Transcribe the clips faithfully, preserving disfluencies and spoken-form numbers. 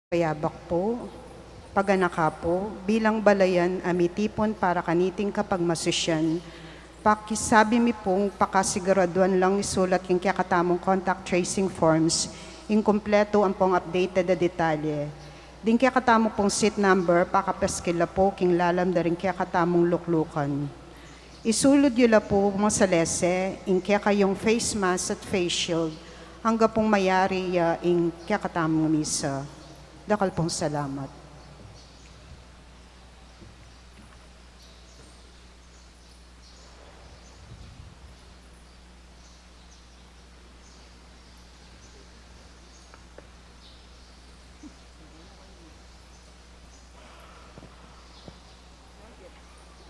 Payabak pu, paganaka pu, bilang balayan a mitipun para kaniting kapagmasusyan, pakisabi mi pung pakasiguraduan lang isulat king kekatamung contact tracing forms ing kumpletu ampong updated a detalye. Ding kekatamu pung seat number, pakapaskil la pu king lalam da ring kekatamung luklukan. Isulud yu la pu masalese ing kekayung face mask at face shield angga pung mayari ya ing kekatamung misa. Dakal pung salamat.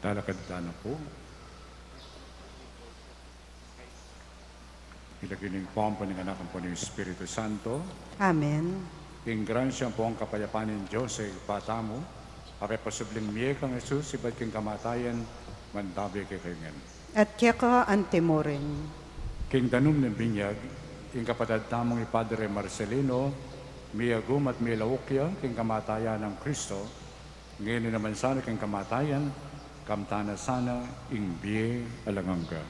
Talakad tana pu. King lagyu ning Ibpa, ampon ning Anak, ampon ning Espiritu Santo. Amen. Ing grasya ampong kapayapan ning Dios a Ibpa tamu, a kepasubling mie kang Jesus ibat king kamatayan, mantabi kekayu ngan. At keka antimurin. King danum ning binyag, ing kapatad tamung i Padre Marcelino, miagum at milauk ya king kamatayan nang Kristo, ngeni naman sana king kamatayan, kamtan na sana ing bie alang angga.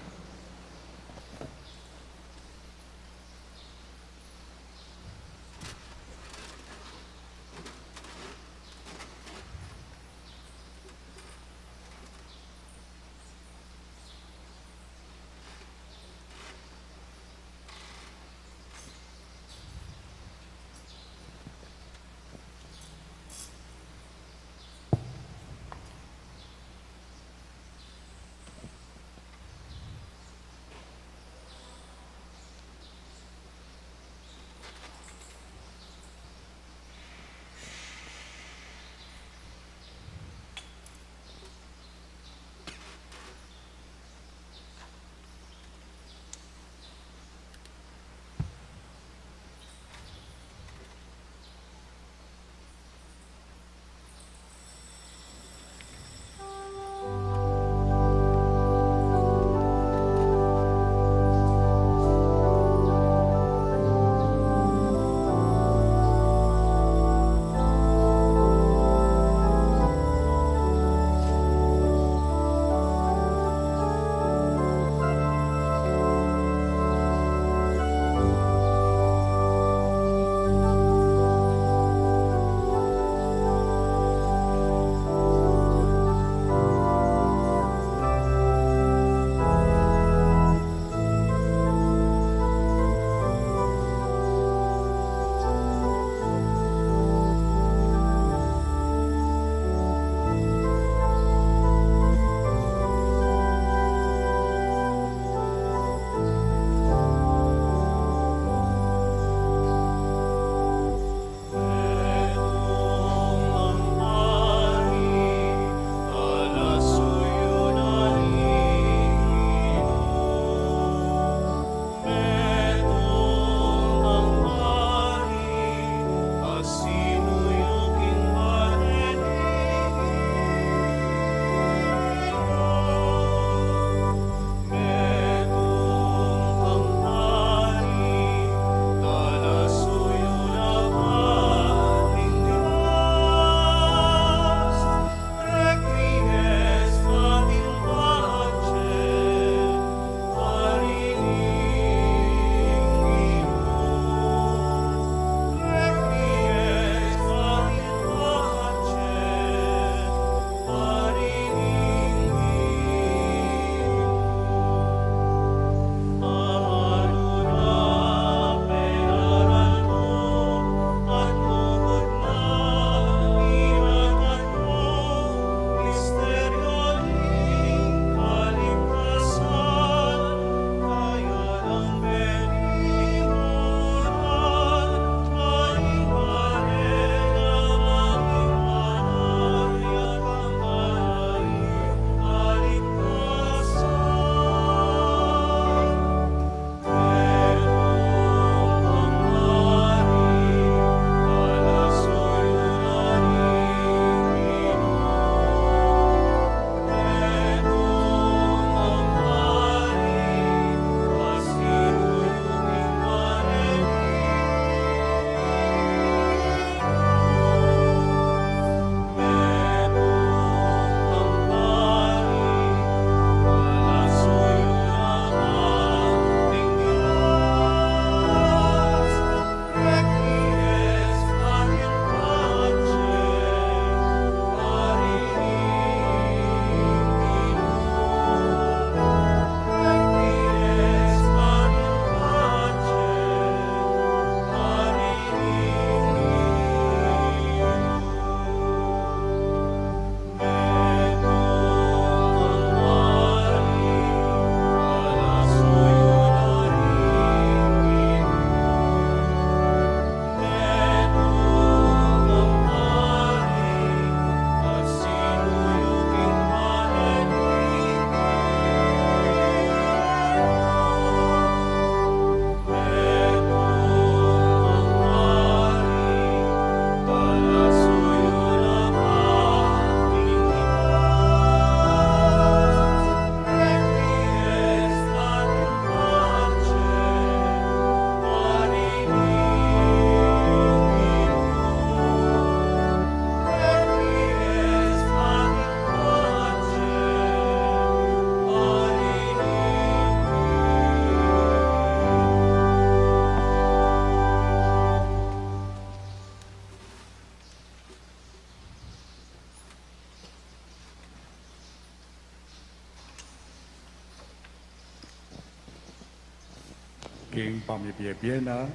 King pamibie-bie na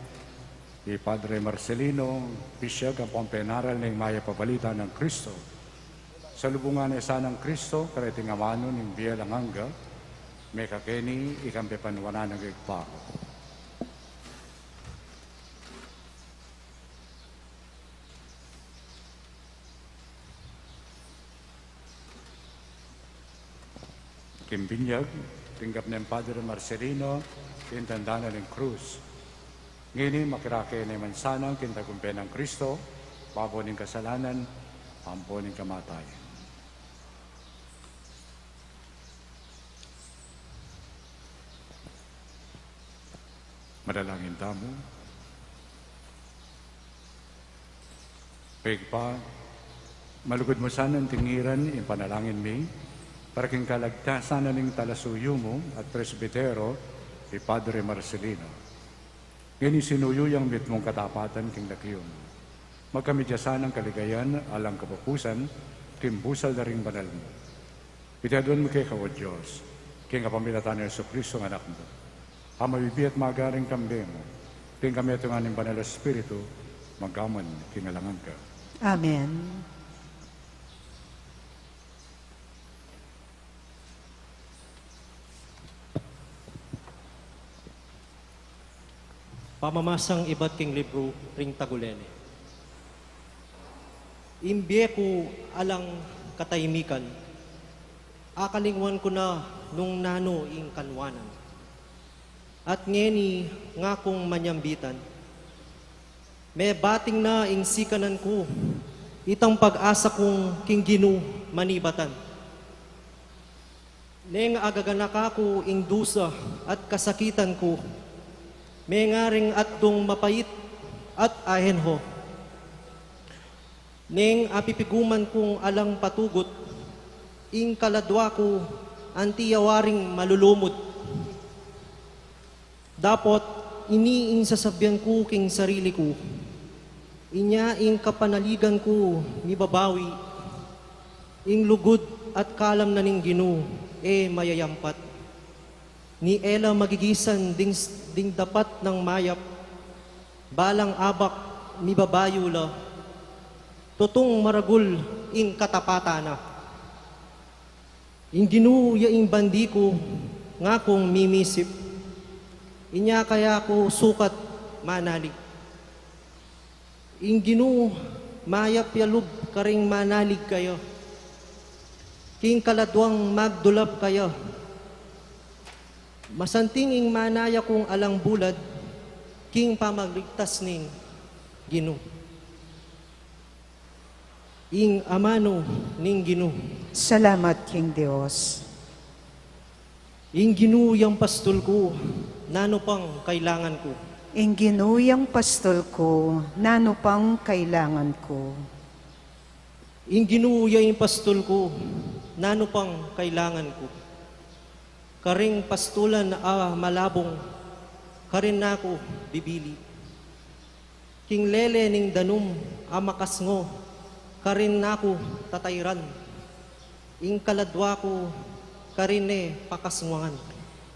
i Padre Marcelino, pisiag ampong penaral ning mayap a balita nang Kristo. Salubungan ne sana nang Kristo kareting amanu ning bie alang angga. Mekakeni ikang pepanuanan nang Ibpa ku. King binyag, tinggap neng Padre Marcelino ing tanda na ning krus. Ngeni makirake ne man sana king tagumpay nang Kristo, babo ning kasalanan ampo ning kamatayan. Manalangin tamu. Ibpa, malugud mu sanang tingiran ing panalangin mi para king kaligtasan na ning talasuyu mu at presbitero, i Padre Marcelino. Ngeni sinuyu yang mitmung katapatan king lagyu mu. Magkamit ya sanang kaligayan alang kapupusan king busal da ring banal mu. Iti aduan mi keka, o Dios, king kapamilatan nang Jesucristo a Anak mu, a mabibie at magari king kambe mu, king kametungan ning Banal a Espiritu, magpaman king alang angga. Amen. Pamamasang ibat king libru ring Tagulene. Ing bie ku alang katahimikan, akalingwan ku na nung nanu ing kanuanan. At ngeni ngakung manyambitan, mebating na ing sikanan ku, itang pag-asa kung king Ginu manibatan. Neng agaganaka ku ing dusa at kasakitan ku, mengaring atdung mapait at ahenho. Neng apipiguman kung alang patugut, ing kaladwa ku anti ya waring malulumud. Dapot ini ing sasabian ku king sarili ku, inya ing kapanaligan ku mibabawi, ing lugud at kalam na ning Ginu e mayayampat. Ni e la magigisan ding, ding dapat nang mayap, balang abak mibabayu la, tutung maragul ing katapatan na. Ing Ginu ya ing bandi ku, ngakung mimisip, inya kaya ku sukat manalig. Ing Ginu mayap ya lub karing manalig kaya, king kaladwang magdulap kaya. Masanting ing manaya kung alang bulad, king pamagligtas ning Ginu. Ing amanu ning Ginu. Salamat king Dios. Ing Ginu yang pastul ku, nanu pang kailangan ku? Ing Ginu yang pastul ku, nanu pang kailangan ku? Ing Ginu ya ing pastul ku, nanu pang kailangan ku? Karing pastulan a malabung, karin na ku bibili. King lele ning danum a makasngo, karin na ku tatairan. Ing kaladwa ku, karin ne pakasnguan.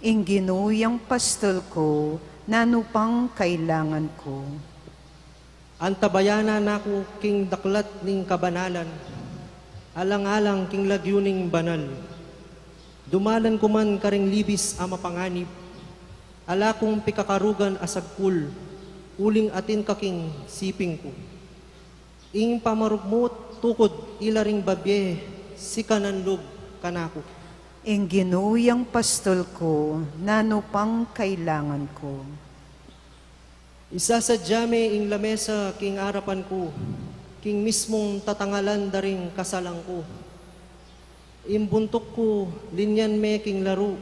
Ing Ginu yang pastul ku, nanu pang kailangan ku? Antabayanan na ku king daklat ning kabanalan, alang-alang king lagyu ning banal. Dumalan ku man karing libis a mapanganib, ala kung pikakarugan a sagkul, uling atin ka king siping ku. Ing pamarugmut tukud ila ring babie, sikanan lub kanaku. Ing Ginu yang pastul ku, nanu pang kailangan ku? Isasadya me ing lamesa king arapan ku, king mismung tatangalan da ring kasalan ku. Ing buntuk ku, linyan me king laru,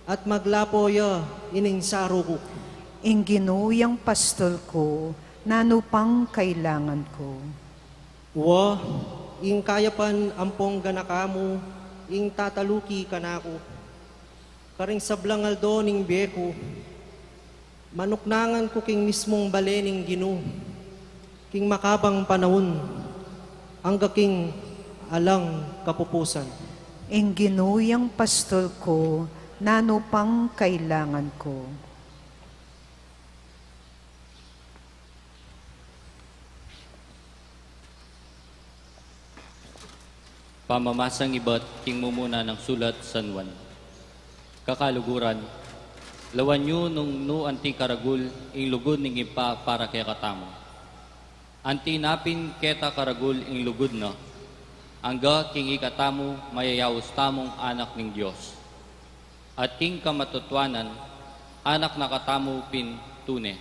at maglapo ya ining saru ku. Ing Ginu yang pastul ku, nanu pang kailangan ku? Wa, ing kayapan ampong ganaka mu, ing tataluki kanaku. Karing sablang aldo ning bie ku, manuknangan ku king mismung bale ning Ginu, king makabang panaun, angga king alang kapupusan. Ing Ginu yang pastul ku, nanu pang kailangan ku? Pamamasang ibat king mumuna nang sulat San Juan. Kakaluguran, lawan yu nung nu anti karagul ing lugud ning Ibpa para kekatamu. Anti na pin keta karagul ing lugud na, angga king ikatamu mayayaus tamung anak ning Dios. At king kamatutuanan, anak na katamu pin tune.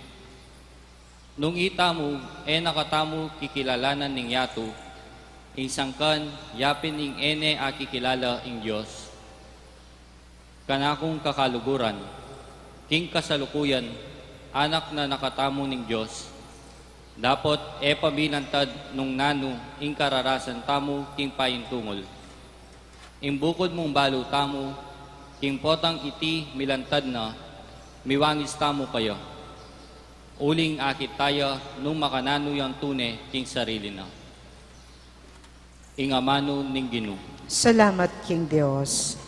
Nung itamu, e na katamu kikilalanan ning yatu, ing sangkan, yapin ing e ne akikilala ing Dios. Kanakung kakaluguran, king kasalukuyan, anak na na katamu ning Dios, dapot e pa milantad nung nanu ing kararasan tamu king paintungul. Ing bukud mung balu tamu, king potang iti milantad na, miwangis tamu kaya. Uling akit taya nung makananu yang tune king sarili na. Ing amanu ning Ginu. Salamat king Dios.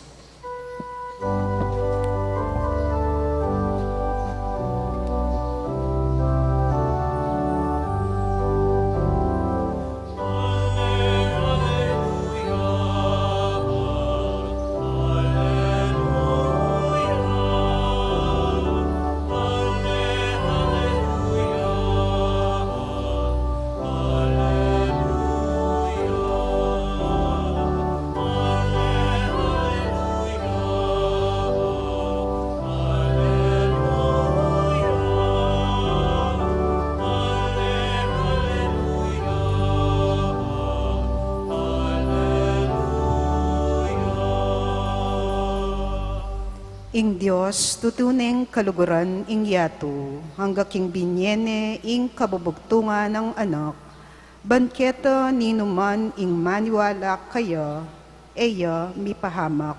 Ing Dios tutu neng kaluguran ing yatu, angga king binye ne ing kabubugtungan nang Anak, ban keta ninuman ing maniwala kaya, e ya mipahamak,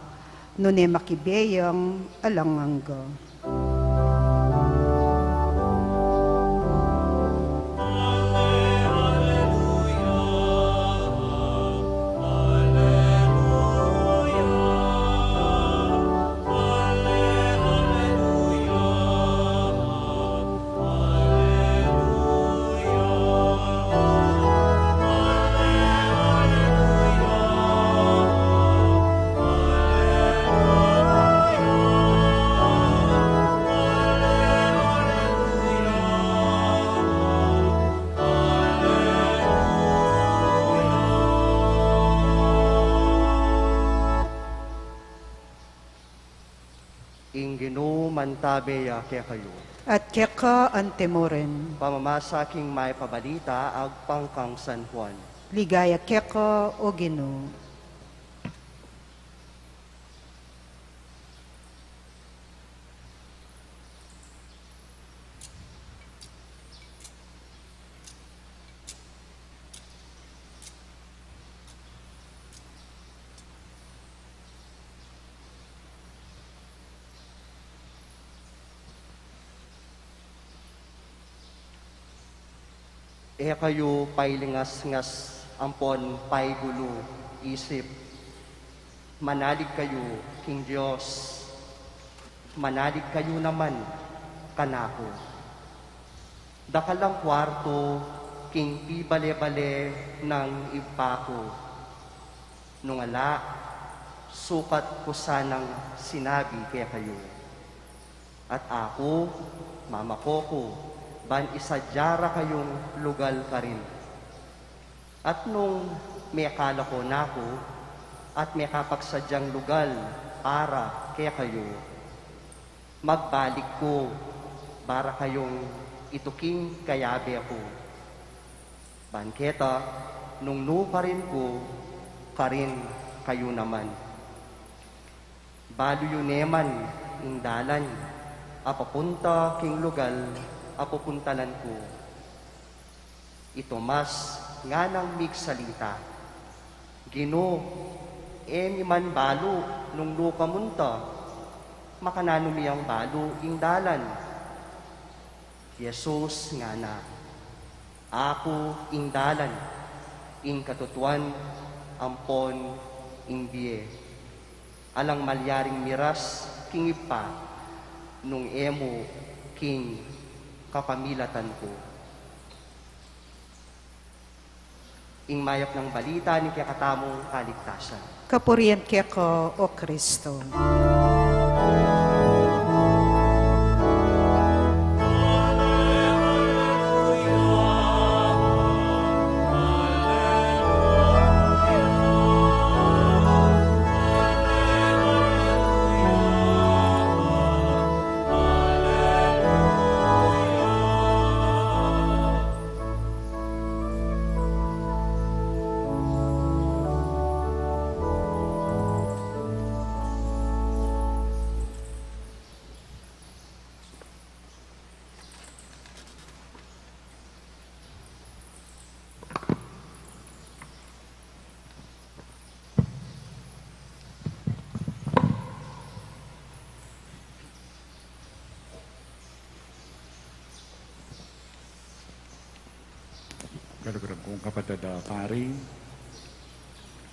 nune makibe yang alang angga. Ing Ginu mantabe ya kekayu. At keka antimurin. Pamamasa king mayap a balita agpang kang San Juan. Ligaya keka, O Ginu. E kayu pailingasngas ampon paigulu isip. Manalig kayu king Dios, manalig kayu naman kanaku. Dakal ang kuartu king pibale-bale nang Ibpa ku. Nung ala, sukat ku sanang sinabi kekayu. At aku, mamako ku, ban isadya ra kayung lugal karin. At nung mekalako na ku, at mekapagsadyang lugal para kekayu, magbalik ku, para kayung ituking kayabe ku. Ban keta, nung nu karin ku, karin kayu naman. Balu yu ne man ing dalan a papunta king lugal a pupuntalan ku. I Tomas nganang migsalita, Ginu, e mi man balu nung nu ka munta, makananu mi yang balu ing dalan? Jesus ngana, Aku ing dalan, ing katutuan, ampon ing bie. Alang malyaring miras king Ibpa nung e mu king kapamilatan ku. Ing mayap nang balita ning kekatamung kaligtasan. Kapurian keka, O Kristo. Kaluguran kung kapatad a pari,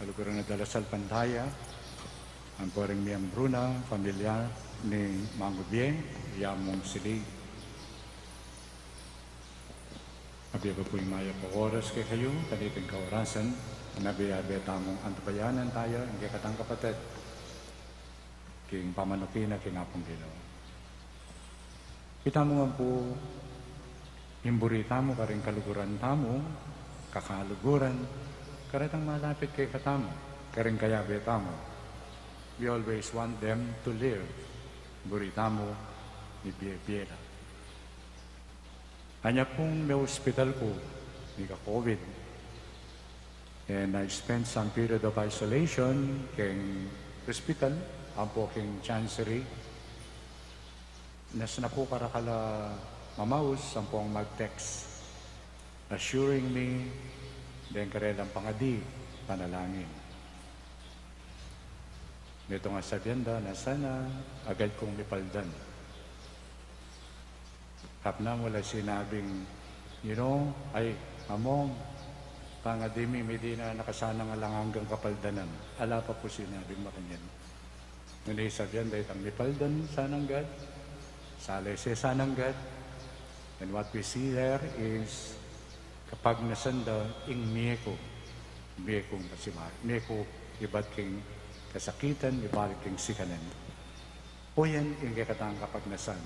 kaluguran a dalasalpantaya, ampo ring miyembru na pamilya ning Mangubie, Yamung Sili. Abie pa pu ing mayap a oras kekayu, kaniting kaorasan, a nabiabe tamung antabayanan taya, ing kekatang kapatad king pamanuki na king Apung Ginu. Itamu ngan pu, ing buri tamu karing kaluguran tamu, kakaluguran, karetang malapit kekatamu, karing kayabe tamu. We always want them to live. Buri tamu, mibie-bie la. Anya pung meospital ku, mika-COVID. And I spent some period of isolation keng hospital, ampo keng Chancery. Nasnapu karakal a mamaus, ampong mag-text, assuring me, deng karelang pangadi, panalangin. Metung a sabian da na sana agad kung mipaldan. Kapna mu la sinabing, you know, ay, Among, pangadi mi, mi di na nakasanang alang anggang kapaldanan. Ala pa pu sinabing makanyan. Nune sabian da itang mipaldan sanang gad, salese sanang gad. And what we see there is kapagnasan da ing mie ku, mie kung pasibayu, mie ku ibat king kasakitan, ibalik king sikanan. Oyan ing kekatang kapagnasan.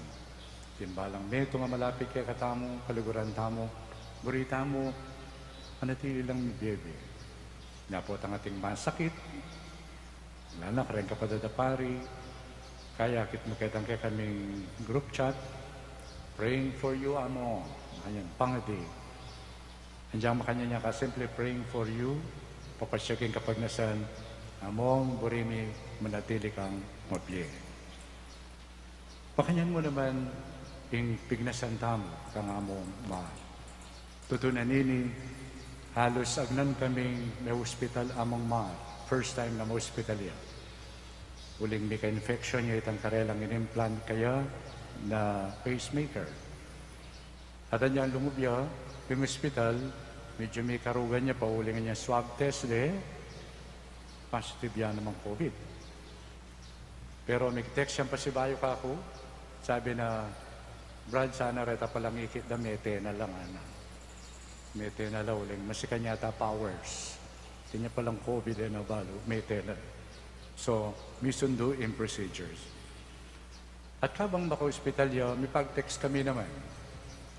King balang metung a malapit kekatamu, kaluguran tamu, buri tamu, manatili lang mibie-bie. Nya pu tang ating masakit, lala kareng kapatad a pari, kayakit mu ketang kekaming group chat, praying for you, Among. Ayan, pangadi. Anjang makanyan ya ka, simply praying for you, papasya king kapagnasan, Among, buri mi manatili kang mabie. Makanyan mu naman ing pignasan tamu kang Among Mar. Tutu na nini, halus agnan kaming meospital Among Mar. First time na meospital ya. Uling mika-infection ya itang karelang inimplant kaya na pacemaker. At anyang lumub ya king ospital, medyu mikarugan ya pa uling anyang swab test de, positive ya namang COVID. Pero mig-text yang pasibayu kaku, sabi na, "Brad, sana reta palang ikit da, mete na lang," ana. Mete na la uling, masikan yata powers. Kanya palang COVID e na balu, mete na. So, misundu ing procedures. At kabang maka-ospital ya, mipag-text kami naman.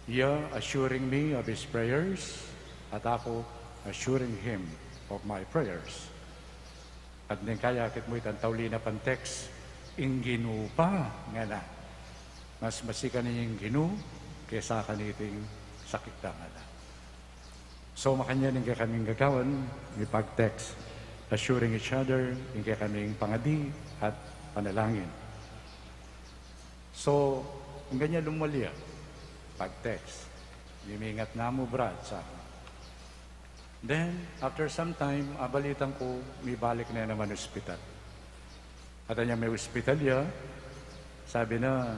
Ya assuring me of his prayers, at aku assuring him of my prayers. At neng kayakit mu itang tauli na pang text, "Ing Ginu pa," ngana. Mas masikan ing Ginu kesa kaniting sakit da, ngana. So, makanyan ing kekaming gagawan, mipag-text, assuring each other ing kekaming pangadi at panalangin. So, anggang lumwal ya, pag-text, "Mimingat na mu, Brad," sa. Then, after some time, abalitan ku, mibalik na naman ospital. At anyang meospital ya, sabi na,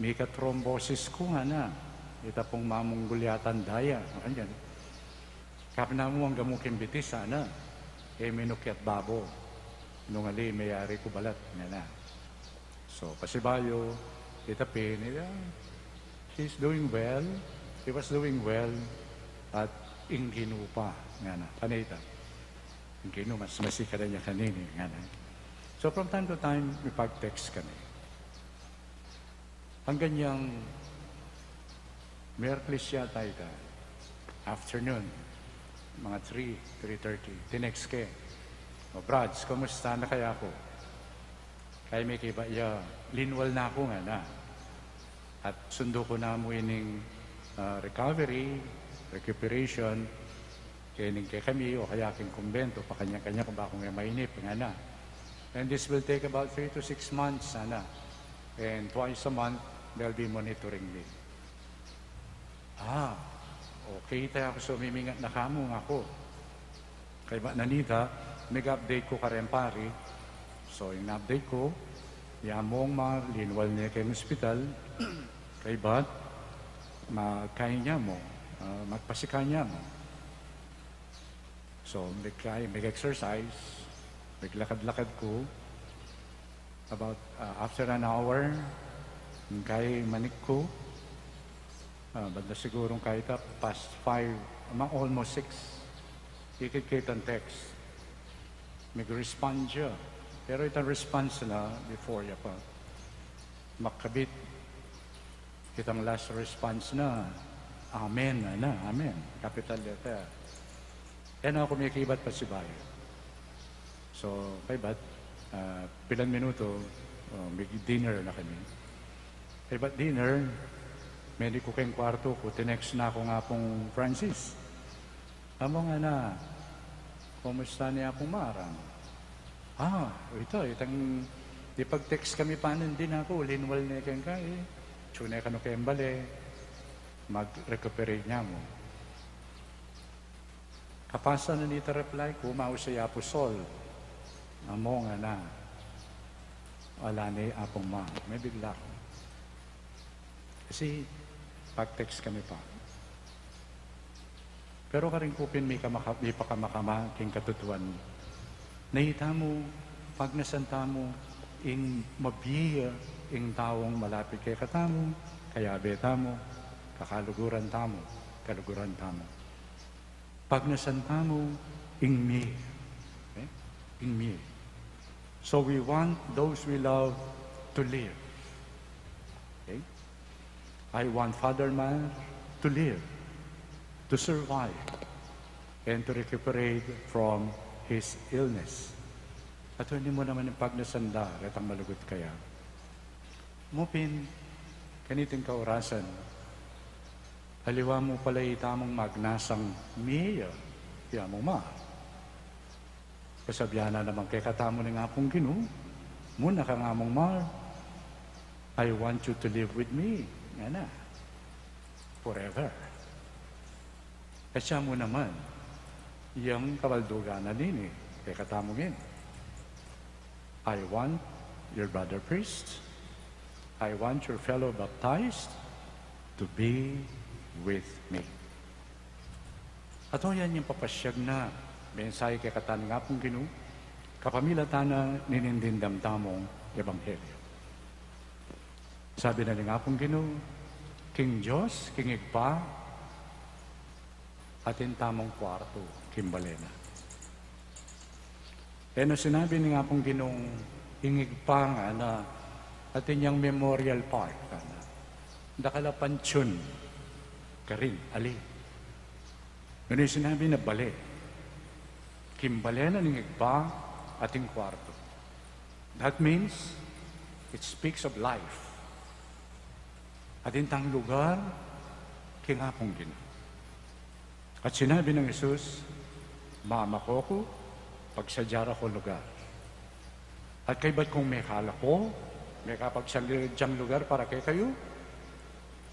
"Mika-thrombosis ku," ngana. Ita pung mamunggul yata ing daya, makanyan. "Kapna mu anggang mu king bitis sana, e mi nukyat babo. Nung ali, meyari ku balat," ngana. So, pasibayu, ita pin, ita, she's doing well. She was doing well. At Ing Ginu pa, ngana. Kanita. Ing Ginu mas masikan ya kanini, ngana. So from time to time, mipag-text kami. Anggang yang Miyerkules yata ita, afternoon, mga three, three thirty, tinext ke, "O, Brads, kumusta na kaya ku?" Kaya me kibat ya, "Linwal na ku," ngana. At sundu ku na mu ining, ah, recovery, recuperation, kening kekami o kaya king kumbento, pakanya-kanya ku ba kung e mainip, ngana. And this will take about three to six months, ngana. And twice a month, they'll be monitoring me. Ah, okay, ita ya ku, so mimingat na ka mu, ngana ku. Kaybat nanita, mig-update ku kareng pari. So, ing update ku, ya mung ma, linwal ne keng ospital, kaybat, magkain ya mu, ah, magpasikan ya mu. So, mig-, mig-exercise, miglakad-lakad ku. About, ah, after an hour, ing kay manik ku, ah, banda sigurung kay ita past five, ma-, almost six. Ikit-ikit ang text. Mig-respond ya. Pero itang response na, before ya pa. Makabit. Itang last response na, "Amen," na, "Amen." Capital letter. E na ku mikibat pasibayu. So, kaybat, ah, pilan minutu, oh, mig-dinner na kami. Kaybat dinner, menik ku keng kwartu ku, tinext na ku kang Apung Francis. Amu ngana, "Kumusta ne Apung Mar?" Ah, ita, itang ipag-text kami pa nandin aku, linwal ne keng kay, tune kanu keng bale, mag-recuperate ne mu. Kapasan na nita reply ku, mau sa Apu Sol. Amu ngana, "Ala ne Apung Mar." Mibigla ku. Kasi pag-text kami pa. Pero karin ku pin mikamaka-, mipakamakama king katutuan. Nanu tamu, pagnasan tamu ing mabie, ing taung malapit kekatamu, kayabe tamu, kakaluguran tamu, kaluguran tamu. Pagnasan tamu ing mie. Okay? Ing mie. So we want those we love to live. Okay? I want Father Mar to live, to survive, and to recuperate from his illness. At hindi mo naman ang pagnasan da, retang malugud kaya. Mu pin, kaniting kaurasan, aliwa mu pala itamung magnasang mie, ya mu ma. Kasabian na naman kekatamu ning Apung Ginu, muna kang Among Mar, "I want you to live with me," ngana, "forever." At siya mu naman, yang kabaldugan na nini, kekatamu ngeni. "I want your brother priest, I want your fellow baptized to be with me." At o yan yang papasiag na mensahe kekatamu ning Apung Ginu, kapamilatan na ning dimdam tamung ebanghelyo. Sabi na ning Apung Ginu, king Dios, king Ibpa, atin tamung kwartu, king bale na. E na sinabi ning Apung Ginung ing Ibpa ngana, atin yang Memorial Park, ngana. Dakal a panteon karin, ali. Nune sinabi na bale. King bale na ning Ibpa atin kwartu. That means, it speaks of life. Atin tang lugar king Apung Ginu. At sinabi nang Jesus, "Mama ko ku, pagsadya ra kung lugar. At kaybat kung mekala ko, mekapagsadyang lugar para kekayu,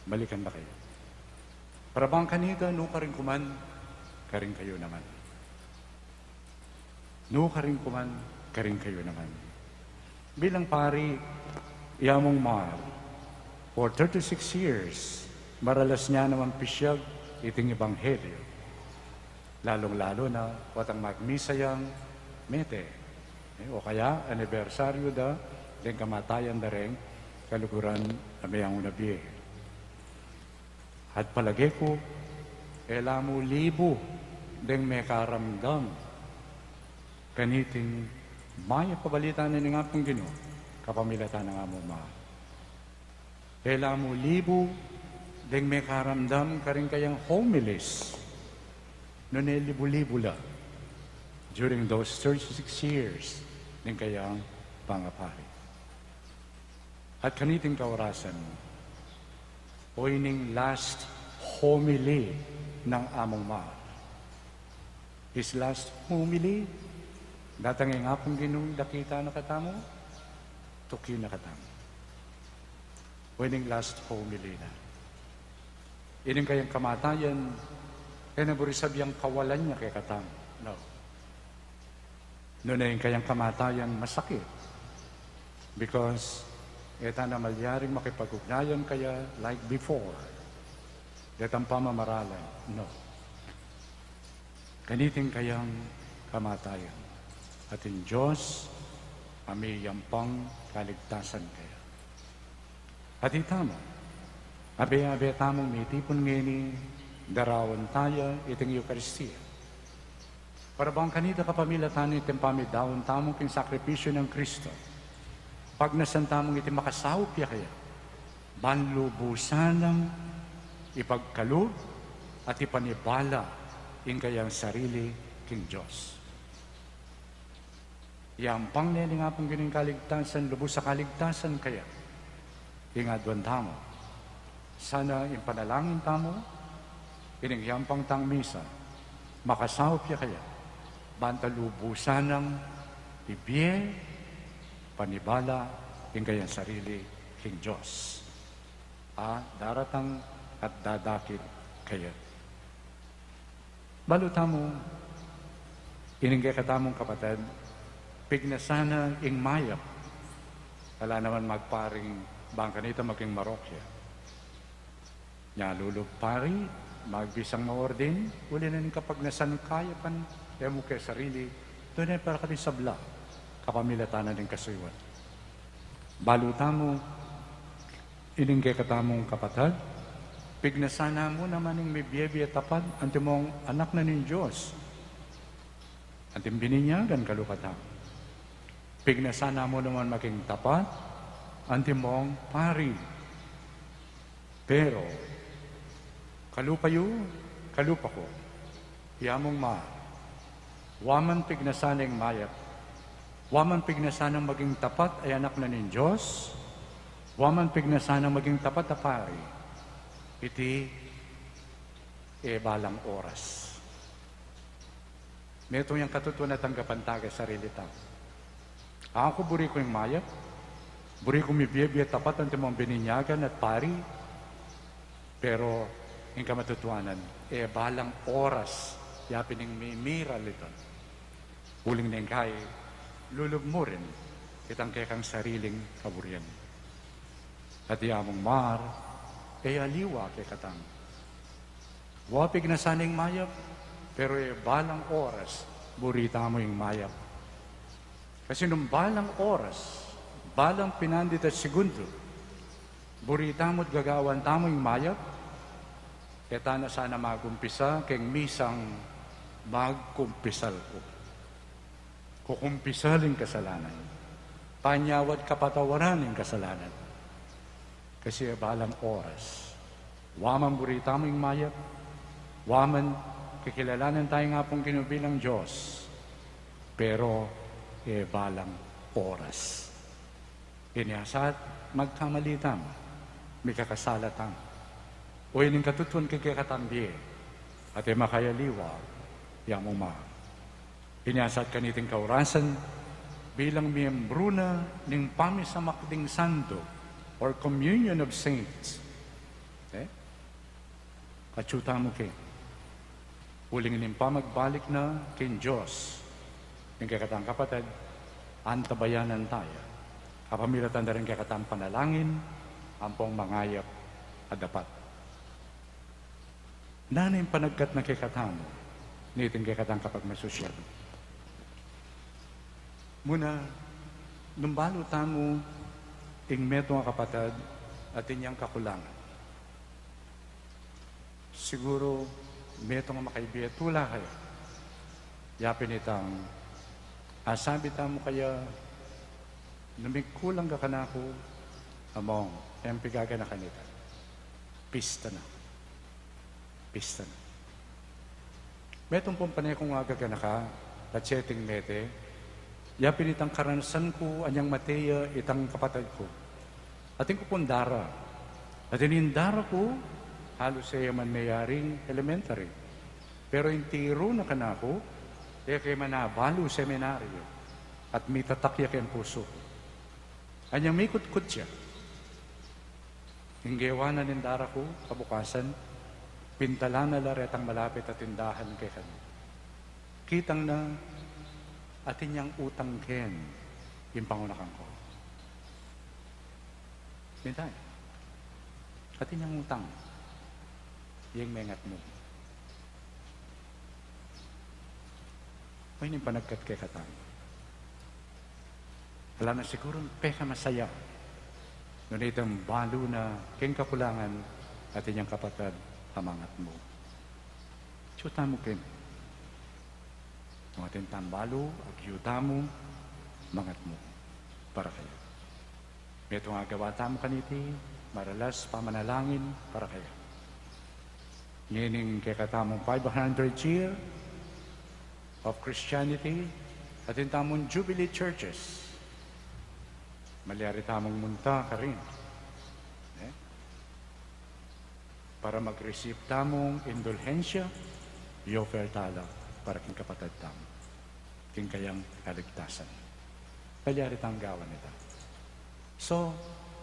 balikan da kayu. Para bang kanita, nukarin ku man, karin kayu naman. Nukarin ku man, karin kayu naman." Bilang pari, i Among Mar, for thirty-six years, maralas ne naman pisiag iting ebanghelyo. Lalung-lalu na, watang magmisa yang mete. E, o kaya, anibersaryu da, deng kamatayan da reng kaluguran a meyang unabie. At palage ku, E la mu libu deng mekaramdam kaniting mayap a balita ning Apung Ginu kapamilatan ning Among Mahal. E la mu libu deng mekaramdam karing kayang homilies, nune libu-libu la during those thirty-six years ning kayang pangapari. At kaniting kaorasan, o ining last homily ning Among Mahal. His last homily, datang ing Apung Ginu, dakita na katamu, tuki na katamu. O ining last homily na. Ining kayang kamatayan, e na buri sabiang kawalan na kekatamu. No. Nune ing kayang kamatayan masakit. Because e tana malyaring makipag-ugnayan kaya like before. Detang pamamaralan. No. Kaniting kayang kamatayan. At ing Dios, a miyampang kaligtasan kaya. At itamu, abe-abe tamung mitipun ngeni, daraun taya iting Eukaristia. Para bang kanita kapamilatan iting pamidaun tamu king sakripisyu nang Kristo, pagnasan tamung iti makasaup ya kaya, ban lubusan nang ipagkalub at ipanibala ing kayang sarili king Dios. Iyampang ne ning Apung Ginu ing kaligtasan, lubus a kaligtasan kaya ing aduan tamu. Sana ing panalangin tamu, ining iyampang tang misa, makasaup ya kaya, ban ta lubusan nang ibie, panibala ing kayang sarili king Dios. A daratang at dadakit kaya. Balu tamu, ining kekatamung kapatad, pignasan na ing mayap. Ala naman magparing bang kanita maging marok ya. Nya lulub pari, magbisang maordin, uli na ning kapagnasan kayapan, e mu ke sarili, tune para kati sabla, kapamilatan na ning kasuyuan. Balu tamu, ining kekatamung kapatad, pignasan na mu naman ing mibie-bie a tapat, antimong anak na ning Dios. Anting bininyagan kalupa tamu. Pignasan na mu naman maging tapat, antimong pari. Pero, kalupa yu, kalupa ku, i Among Mahal, wa man pignasan ing mayap, wa man pignasan nang maging tapat a anak na ning Dios, wa man pignasan nang maging tapat a pari, iti e balang oras. Metung yang katutuan a tanggapan ta king sarili ta. Aku, buri ku ing mayap, buri ku mibie-bie a tapat antimong bininyagan at pari, pero ing kamatutuanan, e balang oras ya pin ing mimiral ita. Uling neng kai, lulub mu rin itang kekang sariling kaburian. At i Among Mahal, e aliwa kekatamu. Wa pignasan ing mayap, pero e balang oras, buri tamu ing mayap. Kasi nung balang oras, balang pinandit at segundo, buri tamu at gagawan tamu ing mayap, e tana sana magumpisa keng misang magkumpisal ku. Kukumpisal ing kasalanan. Panyawad kapatawaran ing kasalanan. Kasi e balang oras, wa man buri tamu ing mayap, wa man kikilalanan taya ing Apung Ginu bilang Dios, pero e balang oras. Inya sa magkamali tamu, mikakasala tamu. O ining katutuan king kekatang bie, at e makayaliwa i Among Mahal. Inya sa kaniting kaorasan, bilang miyembru na ning pamisamak ding santo, or communion of saints, e, atyu tamu ke. Uling ning pamagbalik na king Dios ning kekatang kapatad, antabayanan taya, kapamilatan da ring kekatang panalangin, ampong mangayap a dapat. Nanu ing panagkat na kekatamu niting kekatang kapagmasusian? Muna, nung balu tamu ing metung a kapatad atin yang kakulangan, siguru Metung a makaibie, tula kaya. Ya pin itang asabi tamu kaya, nu mikulang ka kanaku, Among, e mu pigaganakan ita. Pista na. Pista na. Metung pung pane kung agaganaka, patse ating mete, ya pin itang karanasan ku anyang mate ya itang kapatad ku. Atin ku pung dara. Atin ing dara ku, halus e ya man meyaring elementary. Pero ing tiru na kanaku, e ke man abalu seminaryo. At mitatak ya keng pusu ku. Anyang mikutkut ya, ing gewa na ning dara ku kabukasan, pintalan na la retang malapit a tindahan kekami. Kitang na, atin yang utang ken ing pangunakan ku. Minta, atin yang utang, ing mengat mu. Oyni ing panagkat kekatamu. Ala na sigurung pekamasaya nung itang balu na keng kakulangan atin yang kapatad a mangat mu. Atyu tamu ken. Nung atin tang balu, agyu tamu, mangat mu para kaya. Metung a gawa tamu kaniti, maralas pamanalangin para kaya. Ngening kekatamung five hundred year of Christianity, atin tamung Jubilee Churches. Malyari tamung munta karin. Eh? Para mag-receive tamung indulhensya, i-offer ta la para king kapatad tamu, king kayang kaligtasan. Malyari tang gawan ita. So,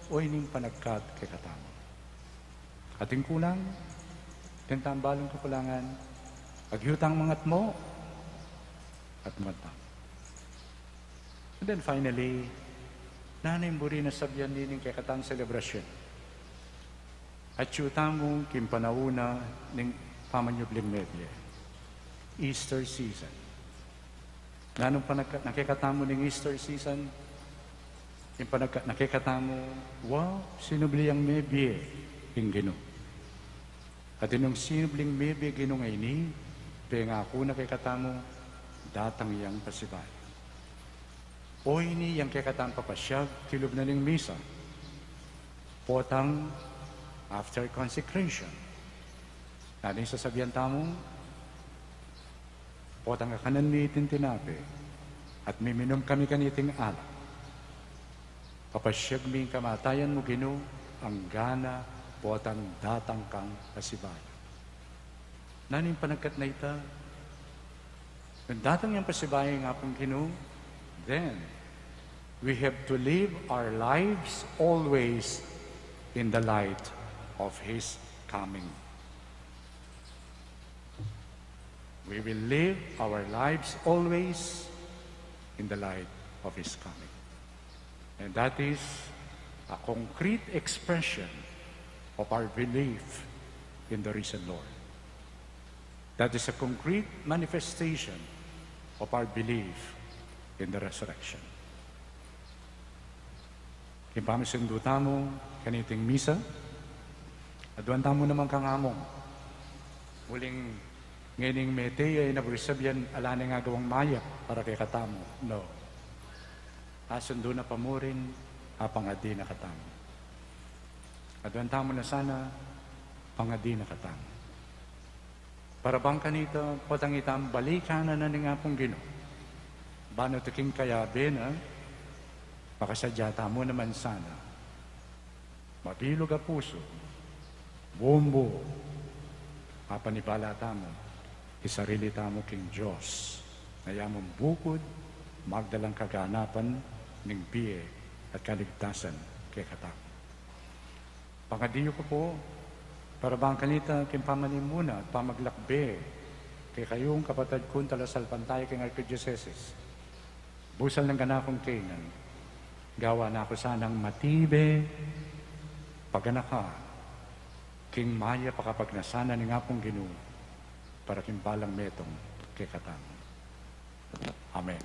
oyni ing panagkat kekatamu. Atin kulang, atin tang balung kakulangan, agyu tang mangat mu, at mangat tamu. And then finally, nanu ing buri nang sabian nining kekatang selebrasyon? Atyu tamu king panaun na ning pamanyubling mebie, Easter season. Nanung panagkat na kekatamu ning Easter season? Ing panagkat na kekatamu, wa, sinubli yang mebie ing Ginu. At nung sinubling mebie ing Ginu ngeni, pengaku na kekatamu, datang yang pasibayu. Oyni yang kekatang papasyag, kilub na ning misa. Potang after consecration. Nanu ing sasabian tamu? Potang akanan mi iting tinape, at miminum kami kaniting alak, papasyag mi ing kamatayan mu, Ginu, anggang potang datang kang pasibayu. Nanu ing panagkat na ita? Nung datang yang pasibayu ing Apung Ginu, then we have to live our lives always in the light of His coming. We will live our lives always in the light of His coming. And that is a concrete expression of our belief in the risen Lord. That is a concrete manifestation of our belief in the resurrection. King pamisundu tamu kaniting misa, aduan tamu naman kang Among. Uling ngening mete ya, e na buri sabian ala neng agawang mayap para kekatamu. No. Asundu na pa mu rin, apangadi na katamu. Aduan tamu na sana, pangadi na katamu. Para bang kanita, potang itang balikan na ning Apung Ginu, banu't king kayabe na, makasadya tamu naman sana mabilug a pusu, buong-buo, apanibala tamu ing sarili tamu king Dios, na ya mung bukud, magdalang kaganapan ning bie at kaligtasan kekatamu. Pangadi yu ku pu, para bang kanita king pamanimuna at pamaglakbe kekayung kapatad kung talasalpantaya king arkidiosesis, busal nang kanakung kainan, gawan na ku sanang matibe, paganaka king mayap a kapagnasan ning Apung Ginu, para king balang metung kekatamu. Amen.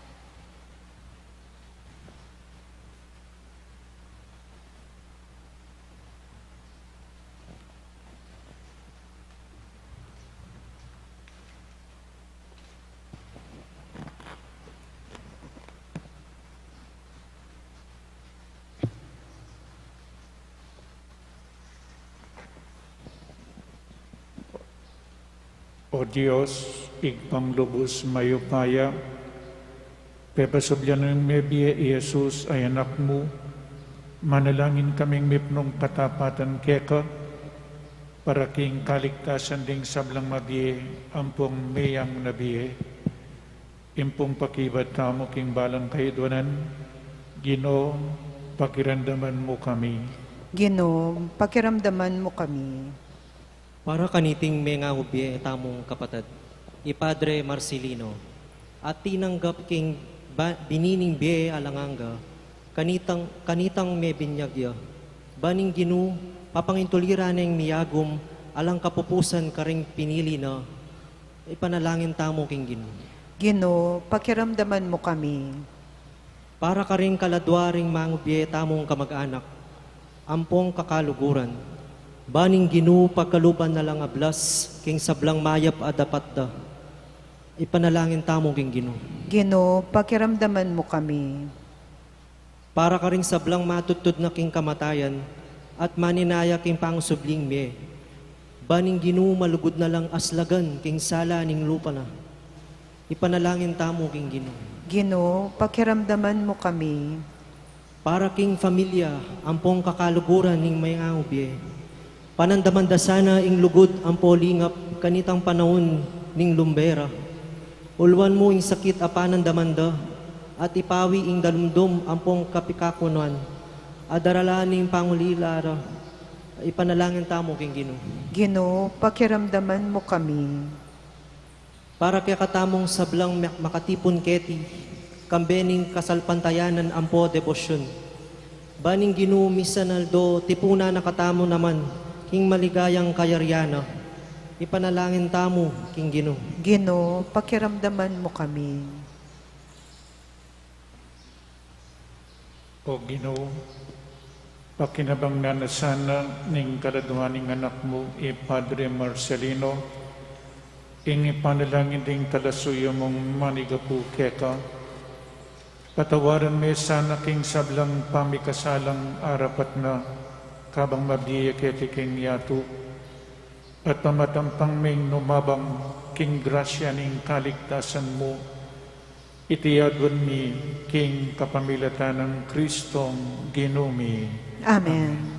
O Dios, Ibpang lubus mayupaya, pepasubli mung mebie i Jesus a Anak mu, manalangin kaming mipnung katapatan keka, para king kaligtasan ding sablang mabie ampong meyang na bie. Ing pung pakibat tamu king balang kayadwanan, Ginu, pakiramdaman mu kami. Ginu, pakiramdaman mu kami. Para kaniting mengaubie tamung kapatad, i Padre Marcelino, a tinanggap king ba-, bini ning bie alang angga, kanitang, kanitang mebinyag ya. Ban ing Ginu, papangintuliran neng miyagum alang kapupusan karing pinili na, ipanalangin tamu king Ginu. Ginu, pakiramdaman mu kami. Para karing kaladua ring mangubie tamung kamag-anak, ampong kakaluguran, ban ing Ginu pagkaluban na lang ablas king sablang mayap a dapat da, ipanalangin tamu king Ginu. Ginu, pakiramdaman mu kami. Para karing sablang matudtud na king kamatayan, at maninaya king pangusubling mie, ban ing Ginu malugud na lang aslagan king sala ning lupa na, ipanalangin tamu king Ginu. Ginu, pakiramdaman mu kami. Para king familia ampong kakaluguran ning mengangubie, panandaman da sana ing lugud ampo lingap kanitang panaun ning lumbe ra. Uluan mu ing sakit a panandaman da, at ipawi ing dalumdum ampong kapikakunan a daralan ning pangulila ra, ipanalangin tamu king Ginu. Ginu, pakiramdaman mu kami. Para kekatamung sablang mak-, makatipun keti, kambe ning kasalpantayanan ampo debosyun, ban ing Ginu misan aldo tipunan na katamu naman king maligayang kayarian na, ipanalangin tamu king Ginu. Ginu, pakiramdaman mu kami. O Ginu, pakinabangnan na sana ning kaladua ning anak mu, i Padre Marcelino, ing ipanalangin ding talasuyu mung manigapu keka. Patawaran me sana king sablang pamikasalang arapat na kabang mabie keti king yatu, at pamatampang meng numabang king grasya ning kaligtasan mu. Iti adwan mi king kapamilatan nang Kristong Ginu mi. Amen.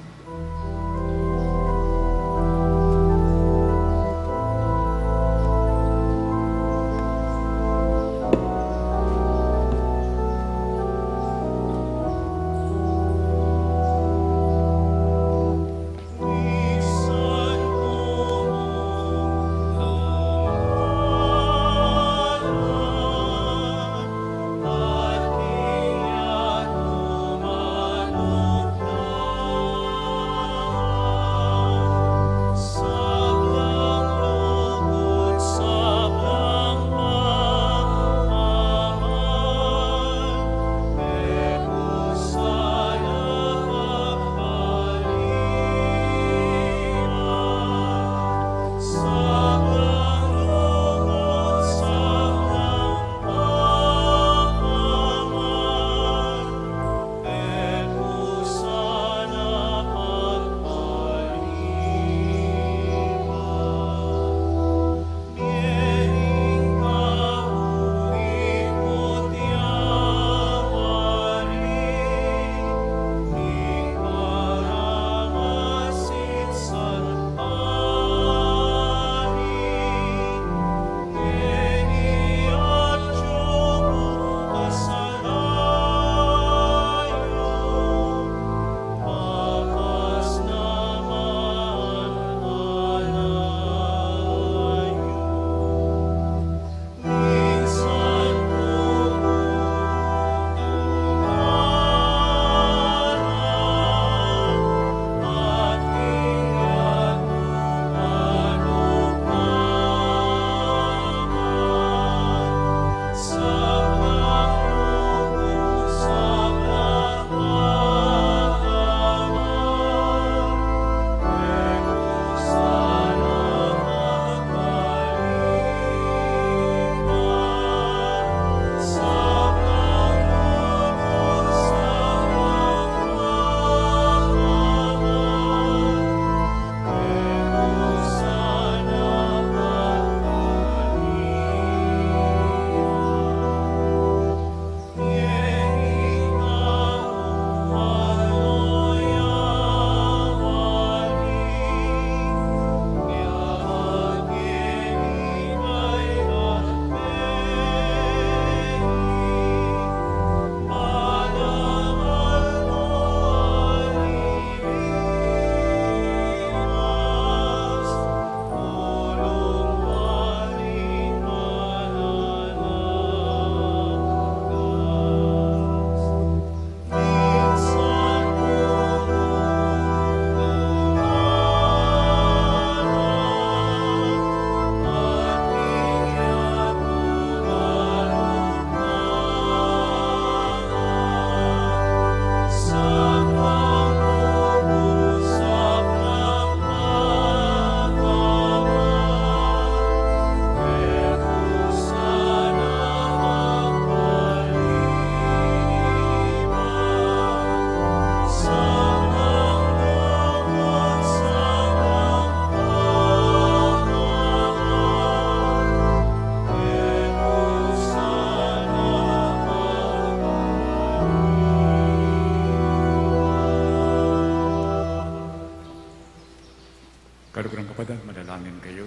Karong kapatad, manalangin kayu.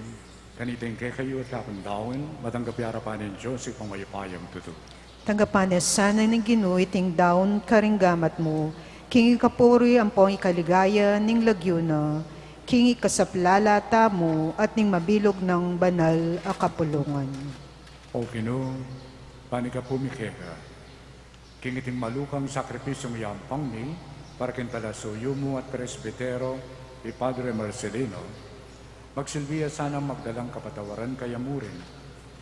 Kanita ing kekayu at kaku, daun, matanggap ya arapan ning Dios, Ibpang mayupayang tutu. Tanggapan na sana ning Ginu iting daun karing gamat mu, king ikapuri ampong ikaligaya ning lagyu na, king ikasaplala tamu at ning mabilug nang banal a kapulungan. O Ginu, panyawad mi keka, king iting malukang sakripisyung yampang mi para king talasuyu mu at presbitero, i Padre Marcelino, magsilbi ya sanang magdalang kapatawaran kaya murin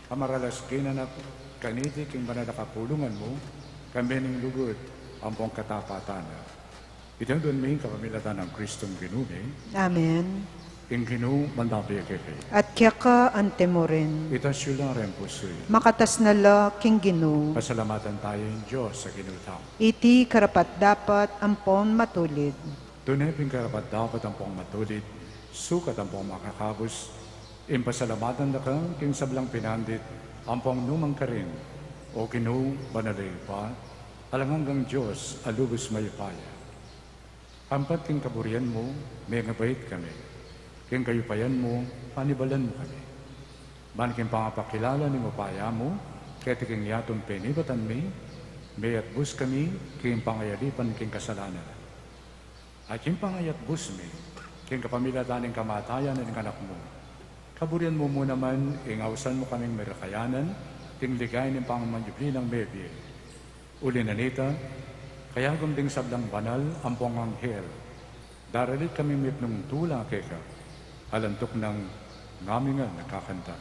a maralas kinanak kaniti king banal a kapulungan mu, kambe ning lugud ampong katapatan na. Iti aduan mi king kapamilatan nang Kristong Ginu mi. Amen. Ing Ginu mantabi ya kekayu. At keka antimurin. Itas yu la ring pusu yu. Makatas na la king Ginu. Pasalamatan taya ing Dios a Ginu tamu. Iti karapat-dapat ampon matulid. Tune pin karapat-dapat ampong matulid, sukat ampong makakabus, ing pasalamatan da ka king sablang pinandit ampong nu man karin, O Ginu, banal a Ibpa, alang anggang Dios a lubus mayupaya. Ampat king kaburian mu, mengabait kami. King kayupayan mu, panibalan mu kami. Ban king pangapakilala ning upaya mu keti king yatung penibatan mi, meyatbus kami king pangayalipan king kasalanan. At king pangayatbus mi king kapamilatan ning kamatayan ning Anak mu, kaburian mu mu naman ing ausan mu kaming merakayanan king ligaya ning pamanyubli nang mebie. Uli na nita, kayagum ding sablang banal ampong anghel, daralit kaming mipnung tula keka, alang tuknang ngaming nagkakanta.